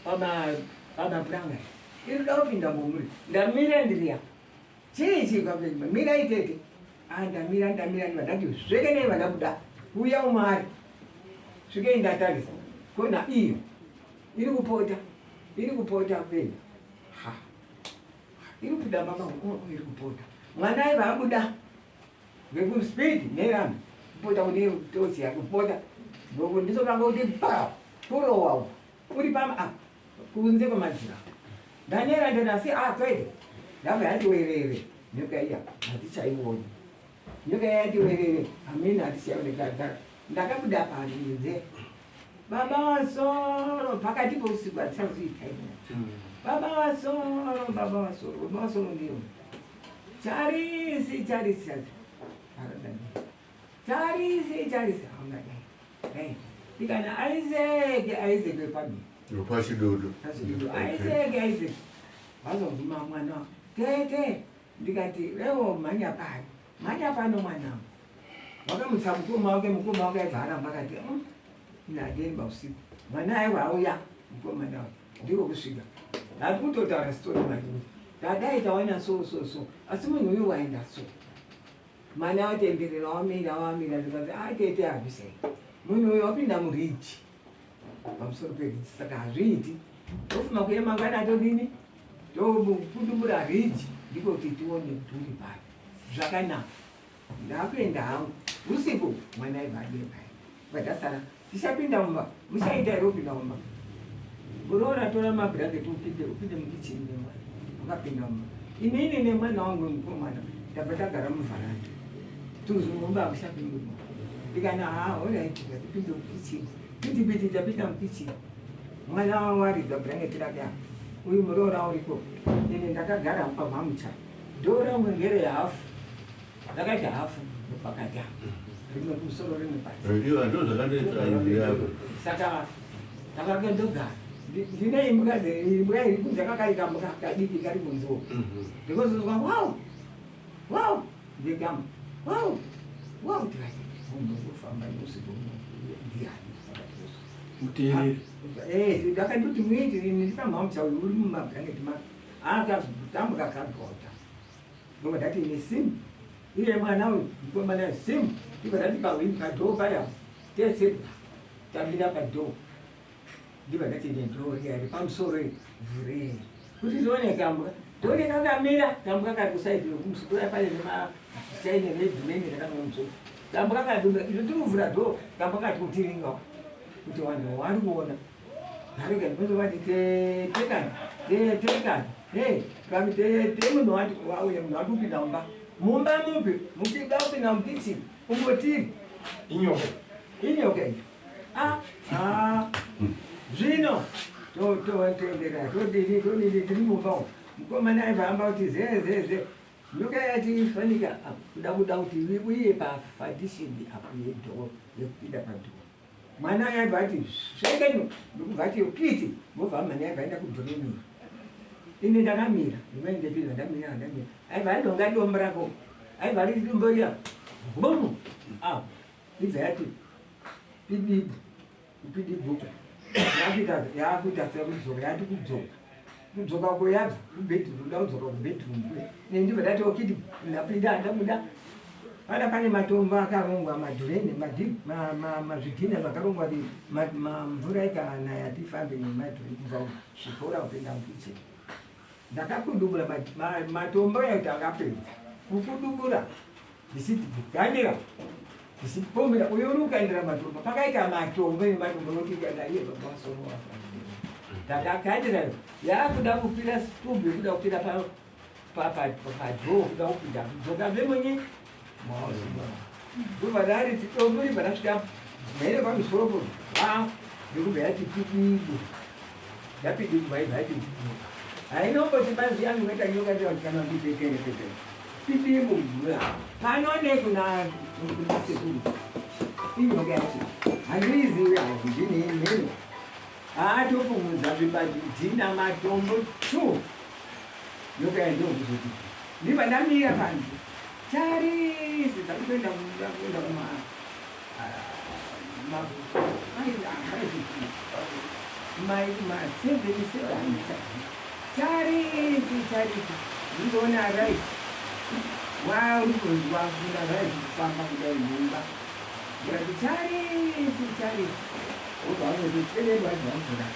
pamapuranga, iri kuda kupinda momuri. Ndamira ndiri apa, chii chii, mirai tete. Ah, ndamira, ndamira, ndibva ndati zveke nei, vandabuda kuuya umari, svikei ndatarisa kona iyo iri kupota, iri kupota kuenda, ha, iri kubuda mama, oh, iri kupota. Mwana aiva abuda ngekuspeed nerambi kupota kune tochi yakupota ngoku ndizovanga kuti pa kurowa uku uri pama apa kunze kwemadzira. Ndanera ndati asi ah, kwete, ndabva yati werere nyoka iya, hatichaioni nyoka iya yati werere, hamene hatichaioni. Ndakabuda panze, baba wasoro, pakati pousiku, hatichazoita baba wasoro, baba wasoro, baba wasoro, ndiyo charisi, charisi, charisi, charisi, charisi, haungadai right ndikana Isaac, Isaac wepamiri. Pachidodo. Isaac, Isaac, vazobvuma mwana, tete. Ndikati rewo mhanya pano, mhanya pano mwanangu. Wakamutsa mukoma wake, mukoma wake aibva aramba akati nadeni pausiku mwana aiwa auya mukomana wake. Ndiko kusvika ndati kutotaura story manje kuti tadai tawana so so so, asi munhu uyu waenda so. Mwana watenderera, wamira, wamira. Ndikati a tete, habisai munhu uyu wapinda muridge, pamusoro peridge, saka hazviiti. Tofuma kuye mangwana, todini, tokudubura ridge, ndiko kuti tione kuti uri papi zvakanaka. Ndakuenda hangu usiku, mwana aibva ademba vatasara tichapinda mumba. Muchaita here kupinda mumba? Unoona, tora mabhurangeti upinde, upinde mukichini nemwana. Wakapinda mumba, inini nemwana wangu mukomana tabva tagara muvharanda tuzu. Mumba hamuchapindi. Ndikana ha, alright, ngatipinde mukichini. Pitipiti tapinda mukichini, mwana wangu waridza bhurangeti rake apa, uyu muroora uriko, ini ndakagara pamhamucha. Door rangu ngere hafu, ndakaita hafu pakati apa, rimwe kumusoro, rimwe pasi. Iwa ndo zvakandoita yako. Saka ndakakendogara ndine imbwa, imbwa iri kunze, kakaita mbwa kadiki kari kunzewo. Ndikozozwa wow wow, ndegama wow wow. Tikati munhu kufamba neusiku ndiani pakati peusiku? Muteereri. Eh, ndakandoti muiti ini ndipamhamucha uyu uri mumabhurangeti make akazotambura kagota. Ndobva ndati ine simu, iye mwana uyu mukomana simu. Ndibva ndati pahwini padoor paya tese tamira padoor. Ndibva ndati nedoor riya ri pamusoro iri vhurei kuti tione kambwa. Dore kakamira kambwa kari kusaidi rekumusoro pane nemasaini redhumeni rakamira musoro. Kambwa kadumira izvo tiri kuvhura dhoo kambwa kati kutiringa kuti vanhu vari kuona. Ndarega ndinozo vati tetekani tetekani hey kami tete munhu wati wauya munhu wati kupinda mumba mumba mupi mukida kupinda mukitchen ungotiri inyoka inyoka iyo ah ah zvino toenderera todini todini tiri mumba umu mukomana aibva amba kuti zee zee zee nyoka yati fanika kuda kuda kuti uye pafoundation apo yedhoo yekupinda padhoo mwana aibva ati svekenu ndokubva ati kiti vobva mhani aibva aenda kudhoreni ini ndakamira ndimaendepinda ndamira ndamira aibva andonga dombo rako aibva riri dombo riya bomu ah ibva yati pidibu kupidibuka yakuita yakuita sekudzoka yati kudzoka kudzoka ko yabva kubedroom nda kudzoka kubedroom kuya ne ndibva ndati okiti ndapinda ndabuda pana pane matombo akarongwa madhureni mazvidhina zvakarongwa kuti mvura ikanaya tifambe nemadhureni kubva zvikora kupinda mukitchen ndakakudubura matombo ayo takapedza kukudubura ndichiti kukandira ndichipombera uyo uri kukandira matombo pakaita matombo ematombo nokuti naiye baba vasoro ndakakandira yakuda kukwira stubu yekuda kukwira padhoo kuda kupinda kudzoka vemunye ndobva ndari titombo ribva rasvika mhere pamusoro po ndikubva yati pidigo Yapidikwa ibva yati hainomboti manzi yangu inoita nyoka ndiyo kana kuti kere kere. Pidimu mvura. Pano ne kuna kuna sekuru. Inyoka yacho. Handiizivi handini mheno. Haatopumudza zvibati dzina matombo chu. Nyoka yandiyo kuzoti. Ndibva ndamira panze. Charisi takutoenda kuenda kuma Charisi charisi ndinoona right wauri kunzwa kuna right kufamba kudai mumba ndikati charisi charisi wobva unoti tenendwa zvamvura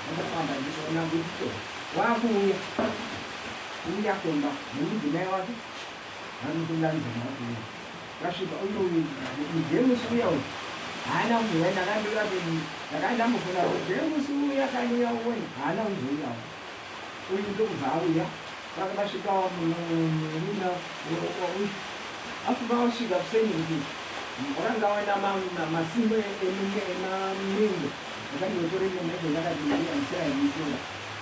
ndakafamba ndichiona kuti to wakuuya kuuya kumba nemudzimai wake vanotungamidza makuuya Vasvika uyu uyu James uya uyu haana kuzouya ndakandira kuti ndakandambofona kuti James uya kani uya uone haana kuzouya uyu ndokubva auya vaka vasvika murume uyu afunga wasvika kuseni kuti wakanga wana masimbo emamengo akandiotora nyama yacho ndakati mbuya ndichayaitora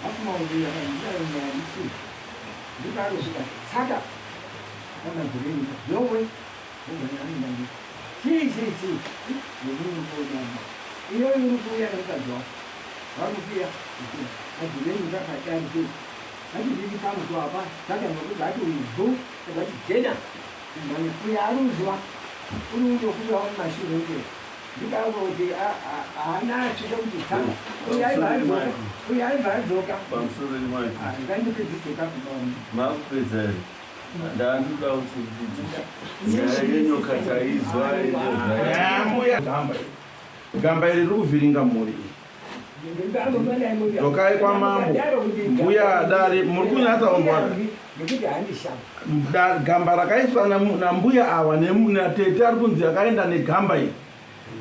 afuma uyu akandiyaitora ndikaarosvika tsaka Yowe, chii chii chii iyo iri kuuya nemukadzi wako vakupiya adhureni kakadari achidiki pamuto apa saka nokuti ati uyu bhu akati jena kumhanya uyo aruzwa uri unokuya mumashure uke ndikangoti haana asvike kuti tsanga uyo aibva adzoka uyo aibva adzoka ngandipedzise kakupedza here ndandoda kuti nyaya yenyoka taizwa mbuya gamba gamba iri riri kuvhiringa mhuri iyi dzokai kwamambo mbuya dare muri kunyatsa kunzwa gamba rakaiswa nambuya ava natete ari kunzi akaenda negamba iri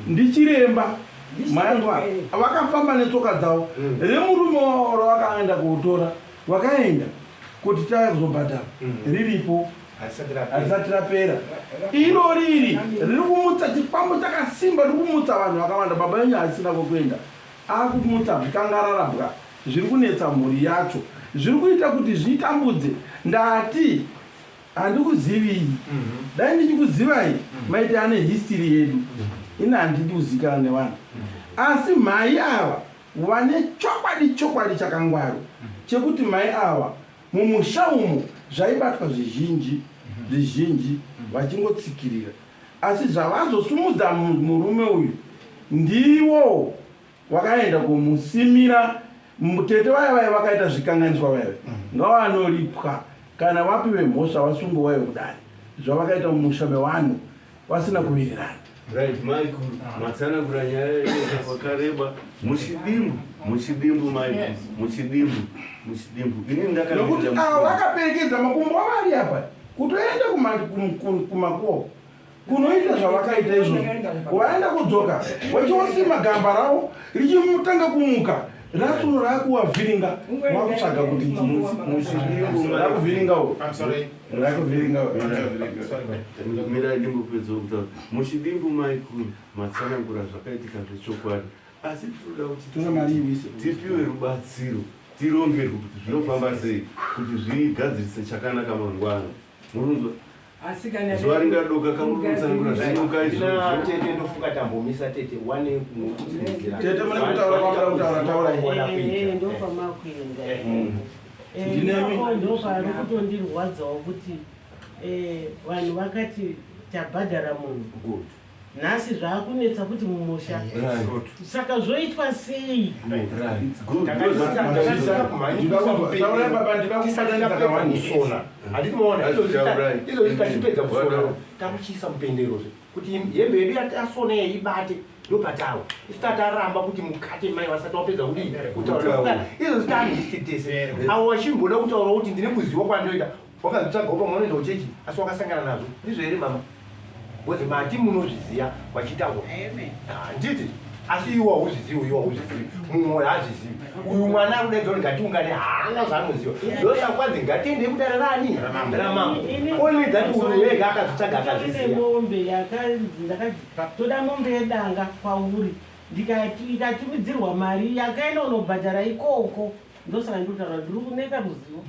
ndichiremba mayanzwa vakafamba netsoka dzavo mm. remurume wavo ravakaenda kutora vakaenda kuti taya kuzobhadhara mm. riripo harisati rapera iro riri riri kumutsa chikwambo chakasimba riri kumutsa vanhu vakawanda baba venyu hasina kwekuenda akumutsa zvikangararabwa zviri kunetsa mhuri yacho zviri kuita kuti zvitambudze ndati Handikuzivii. Mhm. Dai ndichikuzivai mhm. maiti ane history yedu. Mhm. Ini handidi kuzikana nevanhu. Asi mhai ava vane chokwadi chokwadi chakangwaru chekuti mhai ava mumusha umu zvaibatwa zvizhinji zvizhinji vachingotsikirira asi zvavazosumudza murume uyu ndiwo Wakaenda kumusimira tete vaya vaya vakaita zvikanganiswa vaya vaya mm. ngawanoripwa kana vapi vemhosva vasungwe wayo kudare zvavakaita mumusha mevanhu vasina kuwirirana. Right, maikuru matsanangura nyaya yenyu kwakareba muchidimbu muchidimbu maikuru muchidimbu muchidimbu ini Nokuti ava ndakamirira vakaperekedza makumbo avo ari apa kutoenda kumakuwo kunoita zvavakaita izvozvo. Waenda kudzoka wachiosima gamba ravo richimutanga kumuka rasuro rakuwavhiringa wakutsvaga kuti muchidimbu rakuvhiringa uko I'm sorry. rakuvhiringa uko. Sorry, but- Mirai ndimbopedza kutaura. Muchidimbu maikuru matsanangura zvakaitika zvechokwadi asi tinoda kuti Tora mari iwise. tipiwe rubatsiro tirongerwe kuti zvinofamba sei kuti zvigadzirise chakanaka mangwana. Murunzwa Asi kana zuva ringadoka kamurikutsanangura zvimuka izvozvo. Tete, ndofunga tambomisa tete wane kutsidzira. Tete, mune kutaura kwamuda kutaura, taurai. Ndopamakuenda. Ndinemi. Ndopari kutondirwadzawo kuti vanhu vakati tabhadhara munhu. Good. Nhasi zvaakunetsa kuti mumusha. Right. Saka zvoitwa sei? Right. Good. Taurai baba, ndida kubatanidza kawani. Kusona handiti maona Taurai. izvozvi tachipedza kusona takuchiisa mupenderozve kuti hembe yedu yatasona yaibate ndopatawo isu tataramba kuti mukate mai vasati wapedza kudii kutaura. Izvozvi taanhisti tese avo vachimboda kutaura kuti ndine kuziwa kwandoita wakazvitsvagawo pamwe unoenda kuchechi asi wakasangana nazvo ndizvo here mama? Because mati munozviziva vachitaura handiti, asi iwe hauzvizivi, iwe hauzvizivi, mumwe haazvizivi. Uyu mwana ari kudaidza kuti ngatiungane haana zvaanoziva, ndosaka kwanzi ngatiendei kudare rani ramambo. Only that uyu wega akazvitsvaga Ine akazviziva. Mombe yakanzi ndakati toda mombe yedanga kwauri, ndikati ikatumidzirwa mari yakaenda unobhadhara ikoko. Ndosaka ndikutaura ndiri kuneta ruzivo.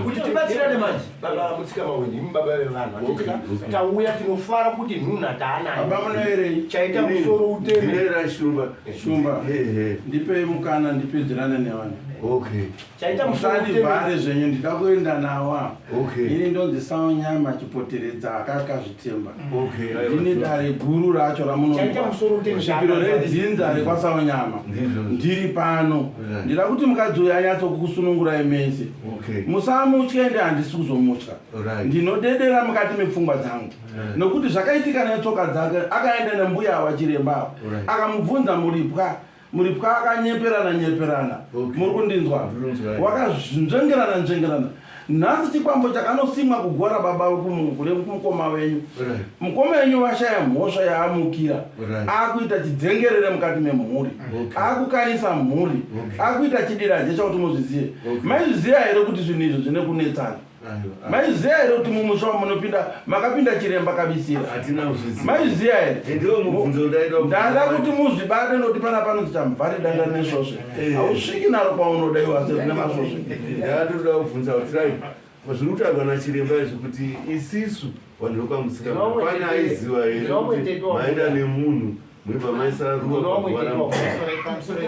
Kuti tibatsirane manje baba Mutsika Maweni, imi baba vevanhu handitika tauya tinofara kuti nhunha taanayo. Baba munoerei? Chaita musoro uteme. Ndinoera Shumba. Shumba. Ehe. Ndipei mukana ndipedzerane nevanhu. Okay. Chaita musoro uteme. Musandivhare zvenyu, ndida kuenda nawo apa. Okay. Ini ndonzi Saunyama Chipoteredza akakazvitemba. Okay. Aiwa. Ndine dare guru racho Chaita musoro uteme. ramunosvikiro redzinza rekwaSaunyama. Ndizvo. Ndiri pano. Right. Ndida kuti mukadzi uyu anyatsokusunungurai mese. Okay. Musamutye, ende handisi kuzomutya. Right. Ndinodedera mukati mepfungwa dzangu nokuti zvakaitika netsoka dzake akaenda nembuya wachiremba Right. akamubvunza muripwa, muripwa akanyeperana nyeperana. Okay. Muri kundinzwa? Ndinonzwa. Wakazvengerana nzvengerana. Nhasi chikwambo chakanosimwa kugora baba kune mukoma wenyu. Right. Mukoma wenyu vashaya mhosva yaamukira. Right. Akuita chidzengerere mukati memhuri. Okay. Akukanisa mhuri. Okay. Akuita chidiraje chakuti muzvizive. Okay. Maizviziva here kuti zvinhu izvo zvine kunetsana? Aiwa. Maizviziva here kuti mumusha wamunopinda makapinda chiremba kabisira? Hatina kuzviziva. Maizviziva here? Ndiwo mubvunzo ndaida. Ndada kuti muzvibate nokuti pana panonzi chamubvari danda nesvosve. Eh. Hausviki naro paunoda iwe asi rine masvosve. Ndatoda kubvunza kuti right, zviri kutaurwa nachiremba izvi kuti isisu vanhu vekwaMusika Ndinowamwe pane tete- aiziva here ndinowamwe kuti tete wangu. maenda nemunhu muibva maisa ruwa Ndinowamwe paguva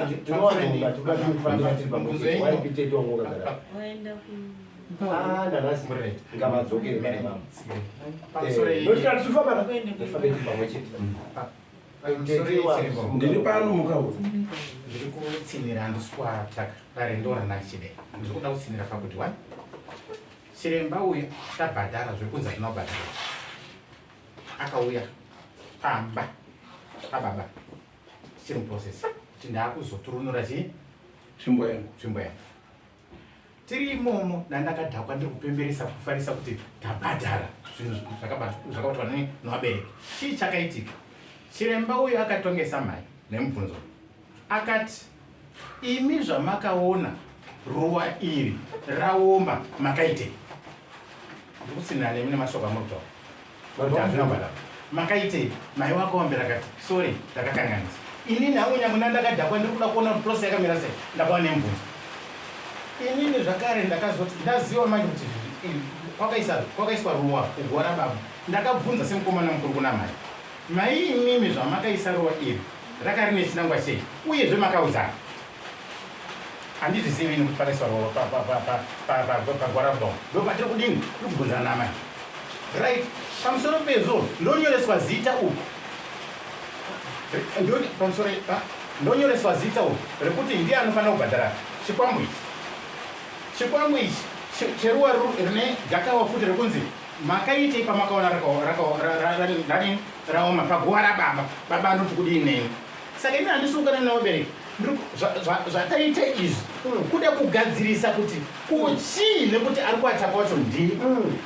tete wangu. Mubvunzo yenyu. Tete wangu wakagara. Ah, nanhasi ngavadzokere pana mama. Pamusoro Nokuti kana tichifamba tofamba tiri pamwe chete. Pamusoro yechiremba. Ndiri pano mukaura. Ndiri kutsinira, handisi kuataka dare ndorana chide. Ndiri kuda kutsinira pakuti one, chiremba uyu tabhadhara zviri kunzi hatina kubhadhara. Akauya pamba pababa tichiri muprocess kuti ndaakuzoturunura chii? Tsvimbo yangu. Tsvimbo yangu. Tiri imomo ndandakadhakwa, ndiri kupemberesa kufarisa kuti tabhadhara zvinhu zvakabatwa nevabereki. Chii chakaitika? Chiremba uyu akatongesa mhai nemubvunzo, akati imi zvamakaona ruwa iri raoma makaitei? Ndikutsinira nemi nemashoko amuri kutaura kuti hazvina kubhadhara. Makaitei? Mai wakaombera akati sorry, ndakakanganisa inini hangu nyangwe ndandakadhakwa, ndiri kuda kuona kuti process yakamira sei. Ndakava nemubvunzo inini zvakare, ndakazoti ndaziva manje kuti kwakaiswa ruwa kuguva rababa. Ndakabvunza semukomana mukuru kuna mai, mai imimi zvamakaisa ruwa iri rakarine chinangwa chei? Uyezve makaudzana? Handizvizivi ini kuti pakaiswa ruwa paguva rababa. Ndo patiri kudini, tiri kubvunzana namai. Right, pamusoro pezvo ndonyoreswa zita uku. Pamusoro ndonyoreswa zita uku rekuti ndiye anofanira kubhadhara chikwambo ichi. Chikwambo ichi cheruwa rine gakawa futi rekunzi makaitei pamakaona radini raoma paguva rababa baba anoti kudii neni saka ini handisi kukana navabereki zvataita izvi kuda kugadzirisa kuti kuchii nekuti ari kuataka wacho ndini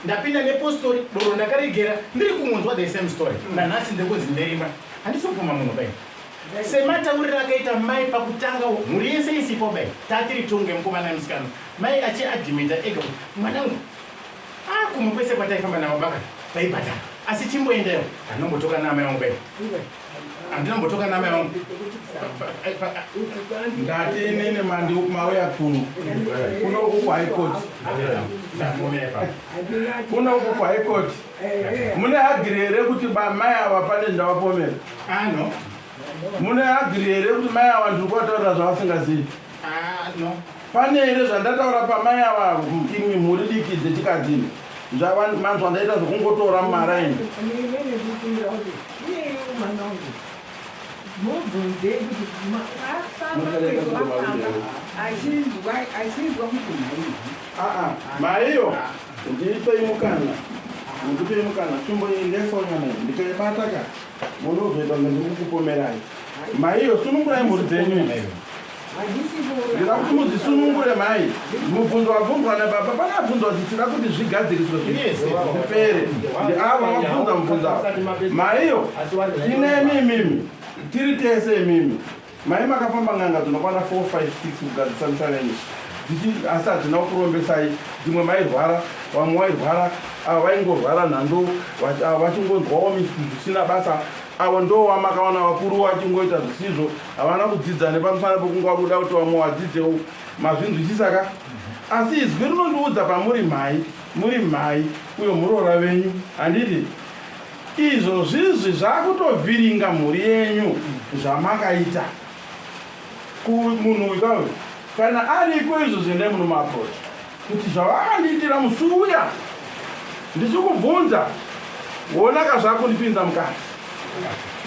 ndapinda nepostori doro ndakaregera ndiri kumunzwa the same story nanhasi ndiri kunzi nderima handisi kupuma munhu bai sematauriro akaita mai pakutanga mhuri yese isipo bai tatiri tunge mukomana nemusikana mai achiadhimita ega kuti mwanangu ah kumwe kwese kwataifamba navo baka taibhadhara asi chimboendayo handinambotoka naamai vangu bai handinambotoka naamai vangu Ndati inini mandi mauya kuno kuno uku kuhigh court, kuno uku kuhigh court, mune agree here kuti mai ava pane zvavapomera? Ano Mune agree here kuti mai ava ndiri kuvataurira zvavasingazivi? Ano. Pane here zvandataura pamai ava, imwi mhuri diki dzechikadzini, manzwa ndaita zvokungotora mumaraini? Mubvunzei kuti afamba kwese wafamba achinzwa kuti mhai. Aa, maiyo, ndipei mukana, ndipei mukana. Tsvimbo iyi ndefonyana iyi, ndikaibata ka munozoita kunge ndiri kukupomerai. Maiyo, sunungurai mhuri dzenyu idzi. Ndida kuti mudzisunungure mai. Mubvunzo wabvunzwa nababa, pane abvunzwa kuti tida kuti zvigadziriswe zvipere. Ndiavo vabvunza mubvunzo ava. Maiyo, tinemi imimi, tiri tese imimi. Mai makafamba n'anga dzinokwana 4, 5, 6 kugadzirisa misha yenyu. Asi hadzina kukurombesai. Dzimwe mairwara, vamwe vairwara, ava vaingorwara nhando, ava vachingonzwawo zvisina basa. Avo ndo wamakaona vakuru vachingoita zvisizvo, havana kudzidza nepamusana pekunge vakuda kuti vamwe vadzidzewo. Mazvinzwisisa ka? Asi izwi rinondiudza pamuri mhai, muri mhai, uyo muroora venyu, handiti? Izvo zvizvi zvakutovhiringa mhuri yenyu zvamakaita. Kumunhu uyu kauyu, kana ariko izvo zviendai munomuapproach kuti zvavakandiitira musi uya ndichikubvunza, wonaka zvakundipinza mukati,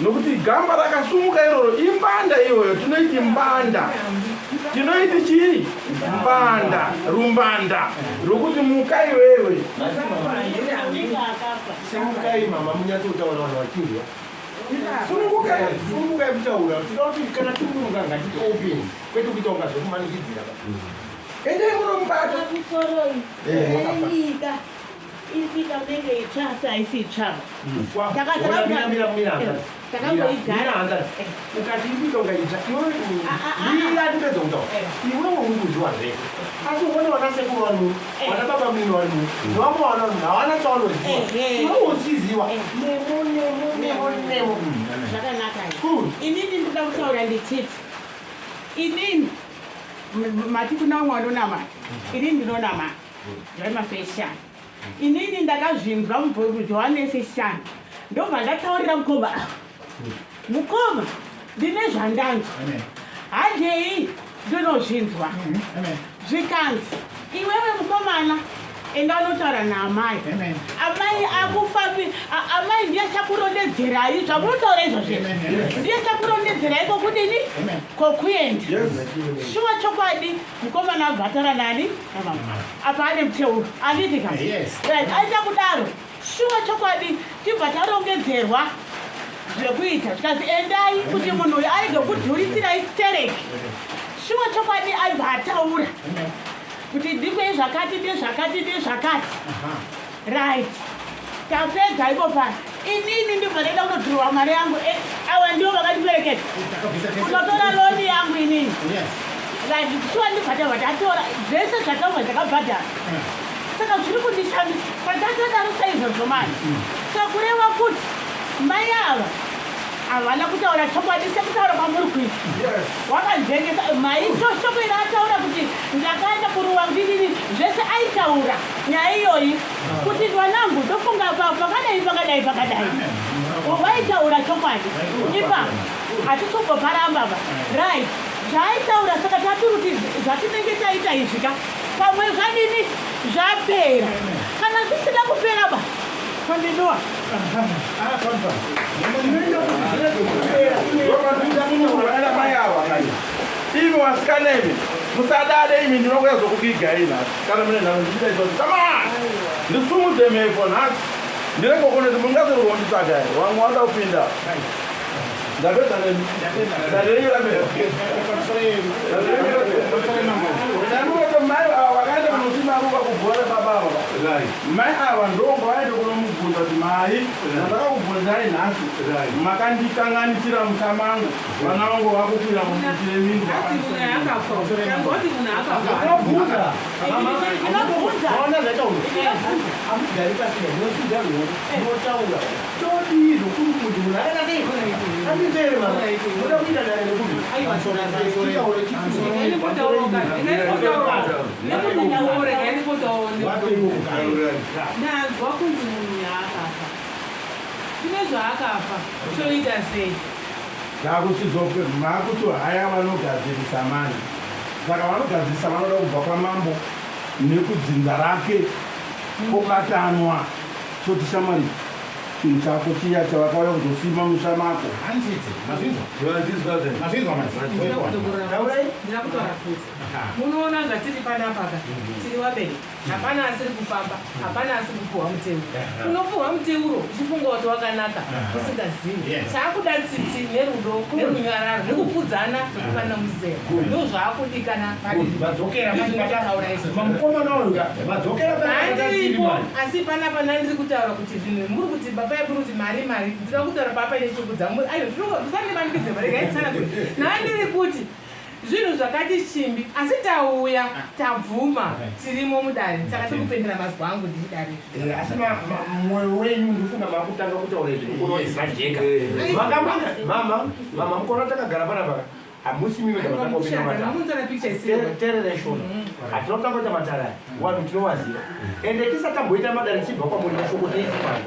nokuti gamba rakasumuka iroro imbanda iyoyo. Tinoiti mbanda, tinoiti chii? Mbanda, rumbanda rokuti muka iwewe. Simukai mama, munyatsotaura vanhu vachinzwa. Sunungukai, sunungukai kutaura. Tinoda kuti kana timuka ngatiti open, kwete kuita kunga zvekumanikidzira. Endai munomubata. Pamusoroi enyika isika unenge itsva asi haisi itsva. Takamboigara. Ukati iri kuita kunga itsva, iwewe mira ndipedza kutaura. Iwewe uri kuziwa zvese, asi uone vana sekuru vari muno, vana baba munini vari muno, nevamwe vana vari muno havana chavanoziva, iwewe uchiziva nemo nemo nemo nemo. Zvakanaka. Inini ndinoda kutaura ndichiti inini mati kuna vamwe vanonamata, inini ndinonamata zvemafeshani. Inini ndakazvinzwa mubhuku Johane seshanu, ndobva ndataurira mukoma ava, mukoma, ndine zvandanzwa, handei ndinozvinzwa. Zvikanzi, iwewe mukomana, enda unotaura naamai. Amai akufambi, amai ndiye chakurondedzerai zvamunotaura izvozvo, ndiye chakurondedzerai kokudini, kokuenda. Shuwa chokwadi mukomana abva ataura nani apa ane muteuro, anditi ka? Right, aita kudaro, shuwa chokwadi tibva tarongedzerwa zvekuita, zvikanzi endai kuti munhu uyu aige kudhurisirai stereki. Shuwa chokwadi aibva ataura kuti ndipei zvakati nezvakati nezvakati. Right, tapedza ipo pano, inini ndibva ndaenda kunodhurwa mari yangu. Awa ndivo vakandiperekedza kunotora loan yangu inini. Right, shuwa ndibva tabva tatora zvese zvatabva takabhadhara. Saka zviri kundishamisa patatodaro saizvozvo mani. Saka kureva kuti mai ava havana kutaura chokwadi sekutaura kwamuri kuita. Wakanzvengesa mai shoko iri ataura kuti ndakaenda kuruwa ndidini zvese, aitaura nyaya iyoyi kuti vanangu ndofunga pakadai pakadai pakadai, waitaura chokwadi ipapo, hatisi kumboparamba ba. Right, zvaaitaura. Saka tatiri kuti zvatinenge taita izvi ka, pamwe zvadini, zvapera. Kana zvisina kupera ba, kondidiwa. Ndopandisunungura mai ava. Imi vasikana imi, musadade imi, ndinokuya zokubigai nhasi kana mune nharo ndichita izvozvo. Come on, ndisumudze mhepo nhasi. Ndirekokoneti mungazorirwa kunditsvaga here? Wamwe wada kupinda. Ndapedza nemi. Dare renyu rapera. Ndandinoto mai ava vakaenda kunosima ruva kubhuwa rababa ava. Mai ava ndongo vaenda kunomubvunza kuti mai zvandakakubvunzai nhasi makandikanganisira musha mangu vana vangu vakukwira mumuti yeminzwa. Amugari pasi ndinosidza ruoko ndinotaura todii zvokuri kuti munhu akaita sei andinzere mama muda kuita dare nekuti Ndanzwa kunzi munhu yaakafa kune zvaakafa toita sei? Zvakuchizope makuti haya vanogadzirisa manje saka vanogadzirisa vanoda kubva kwamambo nekudzinza rake kobatanwa toti shamwari chinhu chako chiya chavakauya kuzosima musha mako. Handiti mazvinzwa? Mazvinzwa manje? Ndira kutaura futi. Munoona zvatiri panapa ka tiri vabereki hapana asiri kufamba hapana asiri kupuhwa muteuro unopuhwa muteuro uchifunga kuti wakanaka usingazivi chaakuda tsitsi nerudo nerunyararo nekukudzana nekuvana muzera ndozvaakudikana ndiripo asi panapa ndandiri kutaura kuti zvinhu muri kuti baba muri kuti mari mari ndinoda kutaura papa nechokudza ayo zvinongosandimanikidze mari gaitsana nandiri kuti Zvinhu zvakati chimbi asi tauya tabvuma tirimo mudare saka tikupendera mazwi angu ndichidare izvi. Eh, asi mwoyo wenyu ndofunga makutanga kutaura izvi mukono zvajeka vakamana mama mama mukono takagara panapa hamusi mimi matanga kupinda matare terere shona hatina kutanga kuita matare aya wanhu tinowaziva ende tisatamboita madare tichibva kwamuri mashoko teitimano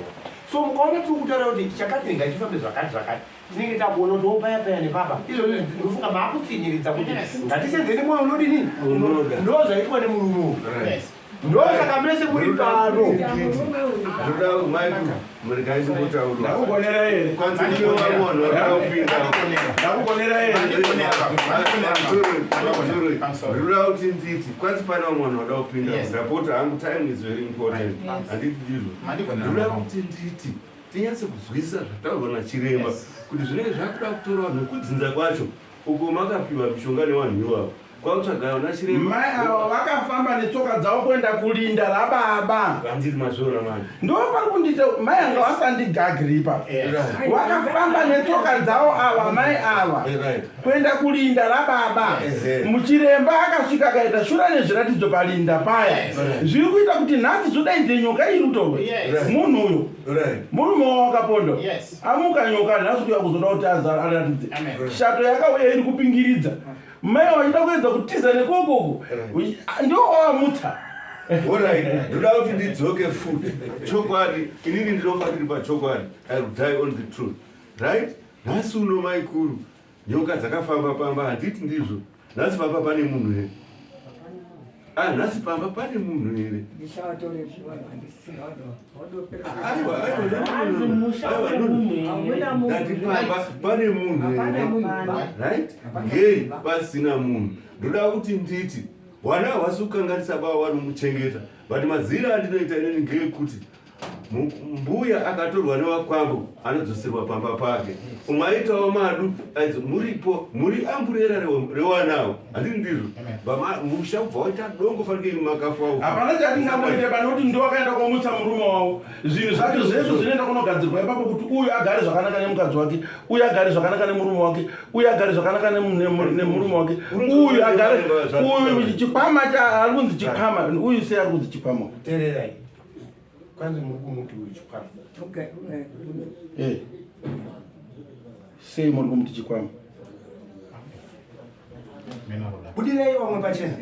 so mukaona tiri kutaura kuti chakati ngachifambe zvakati zvakati tinenge takuona kuti wopaya paya nepapa izvozvo ndinofunga maakutsinyiridza kuti ngatisenzeni mwoyo unodini ndo zvaitwa nemurume uyu ndosaka mese muri pano ndinoda kuti nditi kwanzi pane vamwe vanhu vada kupinda ndapota hangu time is very important handiti ndizvo ndinoda kuti nditi tinyatse kuzwisisa zvataurwa nachiremba kuti zvinenge zvakuda kutora vanhu nekudzinza kwacho uko makapiwa mishonga nevanhu ivavo kwakutsvaga vana chiremba. Mai ava vakafamba netsoka dzavo kuenda kulinda rababa. Vandiri mazviona manje. Ndo pari kundiita mai anga vasandigagiri ipapo. Vakafamba netsoka dzavo ava mai ava kuenda kulinda rababa. Muchiremba akasvika akaita shura nezviratidzo palinda paya. Zviri kuita kuti nhasi zvodaidze nyoka iri kutorwe. Munhu uyo. Murume wavo wakaponda. Amuka nyoka nhasi kuya kuzoda kuti aratidze. Shato yakauya iri kupingiridza. Mai vachida kuedza kutiza nekokoko. Ndiwo wavamutsa. Alright, ndoda kuti ndidzoke futi. Chokwadi, inini ndinofa ndiri pachokwadi. I will die on the truth. Right? Nhasi uno maikuru, Nyoka dzakafamba pamba handiti ndizvo? Nhasi pamba pane munhu here? Ah, nhasi pamba pane munhu here? Aiwa, aiwa, ndati pamba pane munhu here? Right? Ngei pasina munhu. Ndoda kuti nditi wana hawasi kukanganisa baba vanomuchengeta but mazira andinoita inini ngeekuti Mbuya akatorwa newakwambo anodzoserwa pamba pake. Umwe aitawo madu ainzi muripo muri amburera rewanawo handiti ndizvo musha ubva waita dongo fanike imi makafawo. Hapana chatingamboite pane kuti ndiwo akaenda komutsa murume wavo zvinhu zvacho zvese zvinoenda kunogadzirwa ipapo kuti uyu agare zvakanaka nemukadzi wake uyu agare zvakanaka nemurume wake uyu agare zvakanaka nemurume wake uyu agare uyu chikwama ari kunzi chikwama uyu sei ari kunzi chikwama. Tererai. Kwanzi muri kumuti uyu chikwama. Eh. Sei muri kumuti chikwama? Budirai vamwe pachena.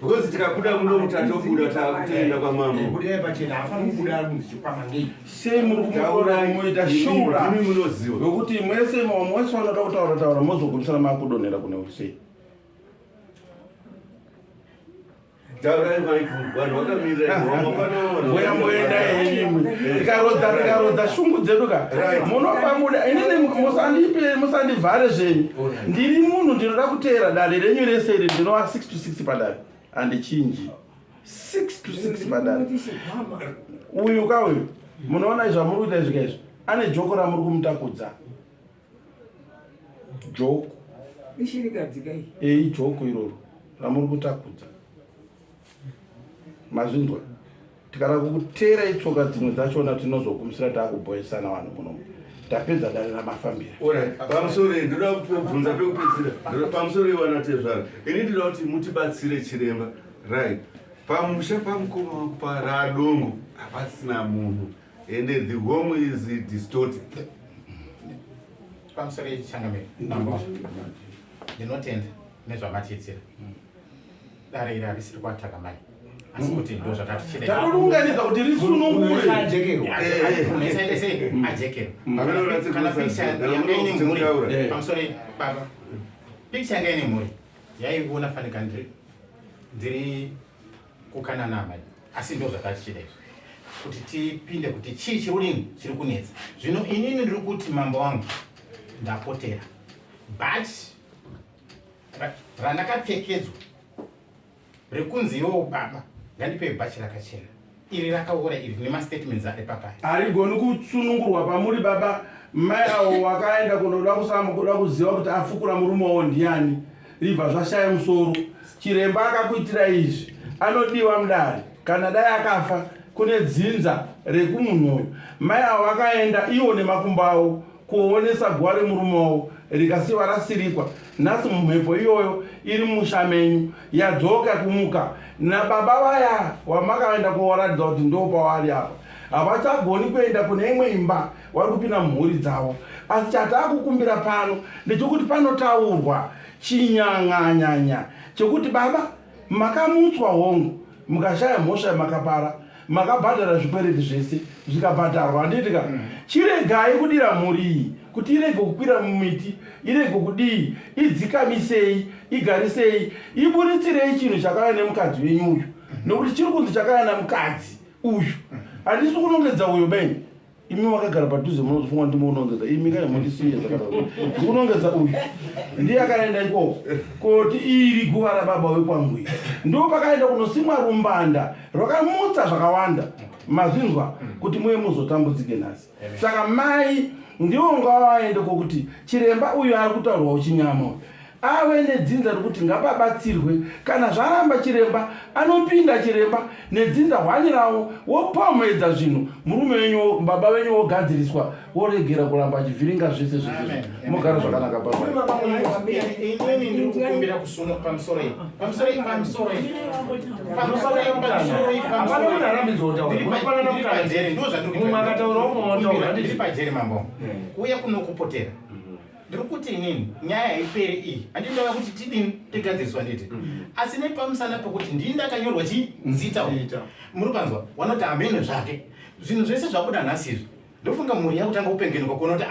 Because tikabuda muno mutatobuda takutoenda kwamambo. Eh, budirai pachena hafaniri kubuda ari kunzi chikwama ngei. Sei muri kumutora kumuita shura? Imi munoziva. Yokuti mwese mwese vanoda kutaura taura mozogumisana makudonhera kune uri sei? Taurai maikuru, vanhu vakamirira vamwe pano. Mbuya mboenda henyu. Tikarodza tikarodza shungu dzedu ka. Munopa muda inini musandipe musandivhare zvenyu. Ndiri munhu ndinoda kuteera dare renyu rese iri ndinova 6 to 6 padare. Handichinji. 6 to 6 padare uyu ka uyu munoona izvamuri kuita izvi kaizvi ane joko ramuri kumutakudza joko ei joko iroro ramuri kutakudza mazvinzwa tikada kukuteerai tsoka dzimwe dzachona tinozogumisira taakubhoesana vanhu munomu tapedza dare ramafambira pamusoro ndoda kubvunza pekupedzisira pamusoro iwana tezvara ini ndinoda kuti mutibatsire chiremba right pamusha pamukoma wangu paradongo hapasina munhu ende the home is distorted pamusoro yechangamire mambo ndinotenda nezvamatiitira dare iri harisiri kwataka mai asi kuti ndo zvakatichidatakuunganidza kuti risunungure ajekerwa kana picture yanga ine mhuri pamusoro baba picture yanga ine mhuri yaiona fanika ndiri kukanana amai asi ndo zvakatichida izvi kuti tipinde kuti chii chiri kudini chiri kunetsa zvino inini ndiri kuti mambo wangu ndapotera but randakapfekedzwa rekunzi iwowo baba ngandipe bhachi rakachena iri rakaora iri nemastatements ari papaya harigoni kusunungurwa pamuri baba mai avo wakaenda kunoda kusama kuda kuziva kuti afukura murume wawo ndiani ribva zvashaya musoro chiremba akakuitira izvi anodiwa mudare kana dai akafa kune dzinza rekumunhu uyu mai avo vakaenda iwo nemakumbo avo kuonesa guva remurume wavo rikasiwa rasirikwa nhasi mumhepo iyoyo iri musha menyu yadzoka kumuka nababa vaya wamakaenda kuwaratidza kuti ndo pavari apa havachagoni kuenda kune imwe imba vari kupinda mumhuri dzavo asi chatakukumbira pano ndechekuti panotaurwa chinyang'anyanya chekuti baba makamutswa hongu mukashaya mhosva yamakapara makabhadhara zvikwereti zvese zvikabhadharwa handiti ka mm. chiregai kudira mhuri iyi kuti irege kukwira mumiti irege kudii idzikamisei igarisei iburitsirei chinhu chakauya nemukadzi wenyu uyu nokuti chiri kunzi chakauya namukadzi uyu handisi kunongedza uyo benyu imi makagara padhuze munozofunga kuti munongedza imi kai mundisiye zvakadaro ndikunongedza uyu ndiye akaenda ikoko koti iri guva rababa wekwangu iri ndo pakaenda kunosimwa rumbanda rwakamutsa zvakawanda mazvinzwa kuti muye muzotambudzike nhasi saka mai ndiwo ngavaende kokuti chiremba uyu ari kutaurwa uchinyama uyu ave nedzinza rekuti ngapabatsirwe kana zvaramba chiremba anopinda chiremba nedzinza hwani ravo wopomhedza zvinhu murume wenyu baba venyu wogadziriswa woregera kuramba achivhiringa zvese zvese mogara zvakanaka pajeri mambo kuuya kunokupotera ndiri kuti inini nyaya haiperi iyi handii ndauya kuti tidini tigadziriswa nditi mm. asi nepamusana pekuti ndini ndakanyorwa chii mm. zita muri panzwa wanoti hameno zvake zvinhu zvese zvabuda nhasi izvi ndofunga mhuri yakutanga kupengenuka kuona kuti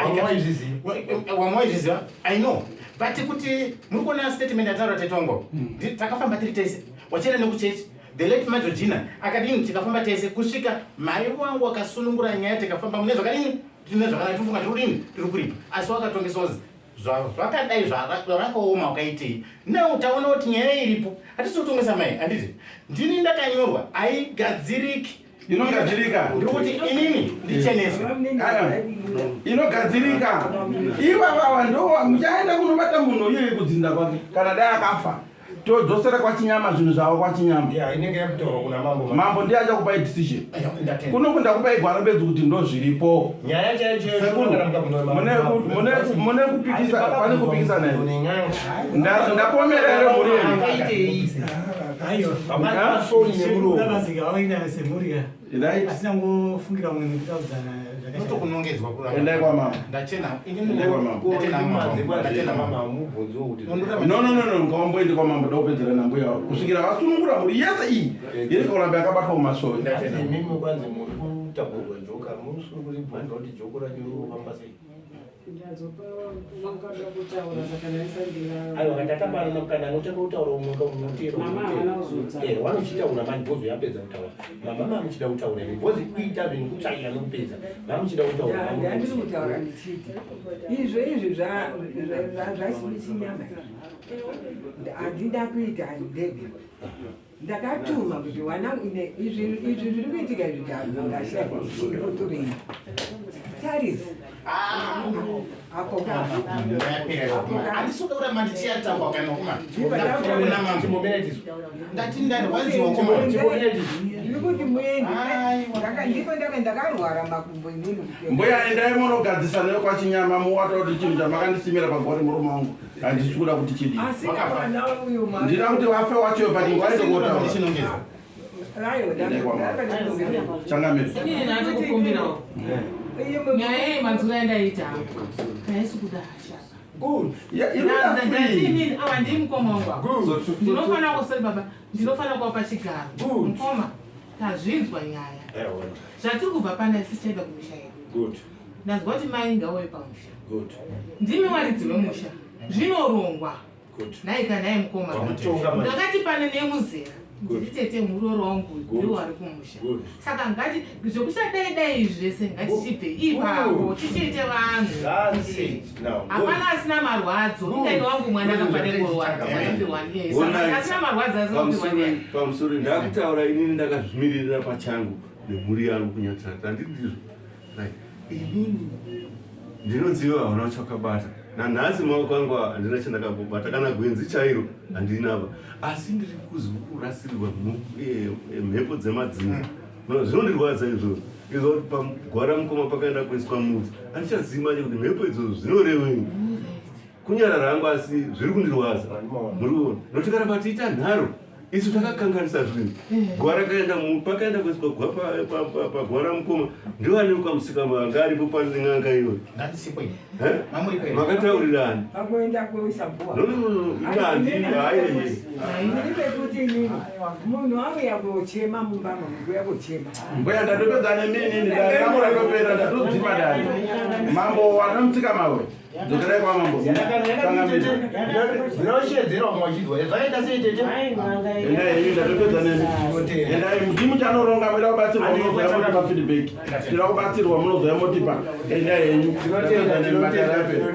wamwe waizviziva i know but kuti muri kuona statement yataura tetongo mm. takafamba tiri tese wachienda nekuchechi the late major gina akadini tikafamba tese kusvika mai wangu akasunungura nyaya tikafamba mune zvakadini tine zvakanaka tinofunga tiri kudini tiri kuripa asi wakatongeswa kunzi zvakadai zvakaoma wakaitei now taona kuti nyaya iripo hatisi kutongesa mai handiti ndini ndakanyorwa haigadziriki inogadzirika ndikuti inini ndicheneswe inogadzirika ivavava ndo muchaenda kunobata munhu iyeye kudzinda kwake kana dai akafa todzosera kwachinyama zvinhu zvavo kwachinyama yeah, inenge yakutorwa kuna mambo mambo ndiye achakupai decision kuno kundakupai gwaro bedzi kuti ndo zviripo nyaya mune kupikisa pane kupikisana here ndapomera here mhuri yenyu Right. Asina ngofungira mumwe mukutaudzana zvakashata. Endai kwa mama. Ndachena. Endai kwa mama. Ndachena mama. Ndachena mama. No no no no, ngaomboende kwa mambo ndopedzera nambuya wako. Kusvikira vasunungura mhuri yese iyi. Iri kuramba yakabatwa mumasowe. Ndachena. Mimi kwanzi muri kutakurwa joka, musuri kuribvunza kuti joko racho rinofamba sei. Aiwa ndakapana mukana anotanga kutaura umwe kaunotera eh, wanochitaura mani bhozi yapedza kutaura mama mamuchida kutaura imi bhozi kuita zvinhu kutsvaira nokupedza mamuchida kutaura ndandiri kutaura ndichiti izvo izvi zvasibichinyama handida kuita ndega. Ndakatuma kuti wana izvi izvi zviri kuitika izvi ndashaya kuti chinotorei. Tarisa. Apo ka. Handisi kuda kuramba ndichiyatangwa kana kuma. Kuna mambo. Ndati ndarwadziwa kuma. Ndiri kuti muende. Ndiko ndaka ndakarwara makumbo inini. Mbuya endai munogadzisa neyo kwachinyama muwata kuti chinhu chamakandisimira pagwari murume wangu. Handisi kuda kuti chidii. Asi mwana uyu mwana. Ndida kuti wafe wacho but ngwari ndokotaura. Changamire. Inini ndatokukumbirawo. Nyaya yemanzura yandaita haisi kuda hasha. Good. Yeah, inoda free. Inini awa ndii mukoma wangu apa. Ndinofanira kusori baba, ndinofanira kuva pachigaro. Mukoma, tazvinzwa nyaya. Zvatiri kubva pana isu tichaenda kumisha yedu. Good. Ndanzwa kuti mai ngauye pamusha. Good. Ndimi waridzi wemusha. Zvinorongwa. Good. Nhaika nhai mukoma. Wamutonga manje. Ndakati pane nemuzera. Good. Ndiri tete muroro wangu Good. ndiwo ari kumusha. Good. Saka ngati zvekushadai dai izvi zvese ngatichibve ipapo tichiite vanhu. That's it now. Good. Hapana asina marwadzo. Mutani wangu mwana akafanira kurwadza. Akafirwa ndiye. Saka asina marwadzo asina kufirwa ndiye. Pamusoro ndakutaura inini ndakazvimiririra pachangu nemhuri yangu kunyatsata handiti ndizvo Right. Inini ndinoziva hauna chakabata nanhasi maoko angu handina chandakambobata kana gwenzi chairo handinava asi ndiri kuzwa kurasirirwa mhepo dzemadzinza zvinondirwadza izvozvo izvo kuti pagwara mukoma pakaenda kuiswa mudzi handichazivi manje kuti mhepo idzodzo dzinorevei kunyarara hangu asi zviri kundirwadza muri kuona nokuti kana tiita nharo isu takakanganisa zvinhu gwa rakaenda pakaenda kuiswa gwa pagwa ramukoma ndivaneuka musikama anga aripo pane n'anga iyoyo makataurirani munhu auya kochema mumba mamukuya kochema mbuya ndatopedza nemini dare rangu ratopera ndatodzima dare mambo wanomutsika mawe Dzokerai kwa mambo. Ndinoshedzera vamwe vachinzwa. Zvakaita sei tete? Endai henyu ndatopedza nemi. Endai mudzimu chanoronga muda kubatsirwa munozouya motipa feedback. Tinoda kubatsirwa munozouya motipa. Endai henyu. Ndatopedza nemi matare apera.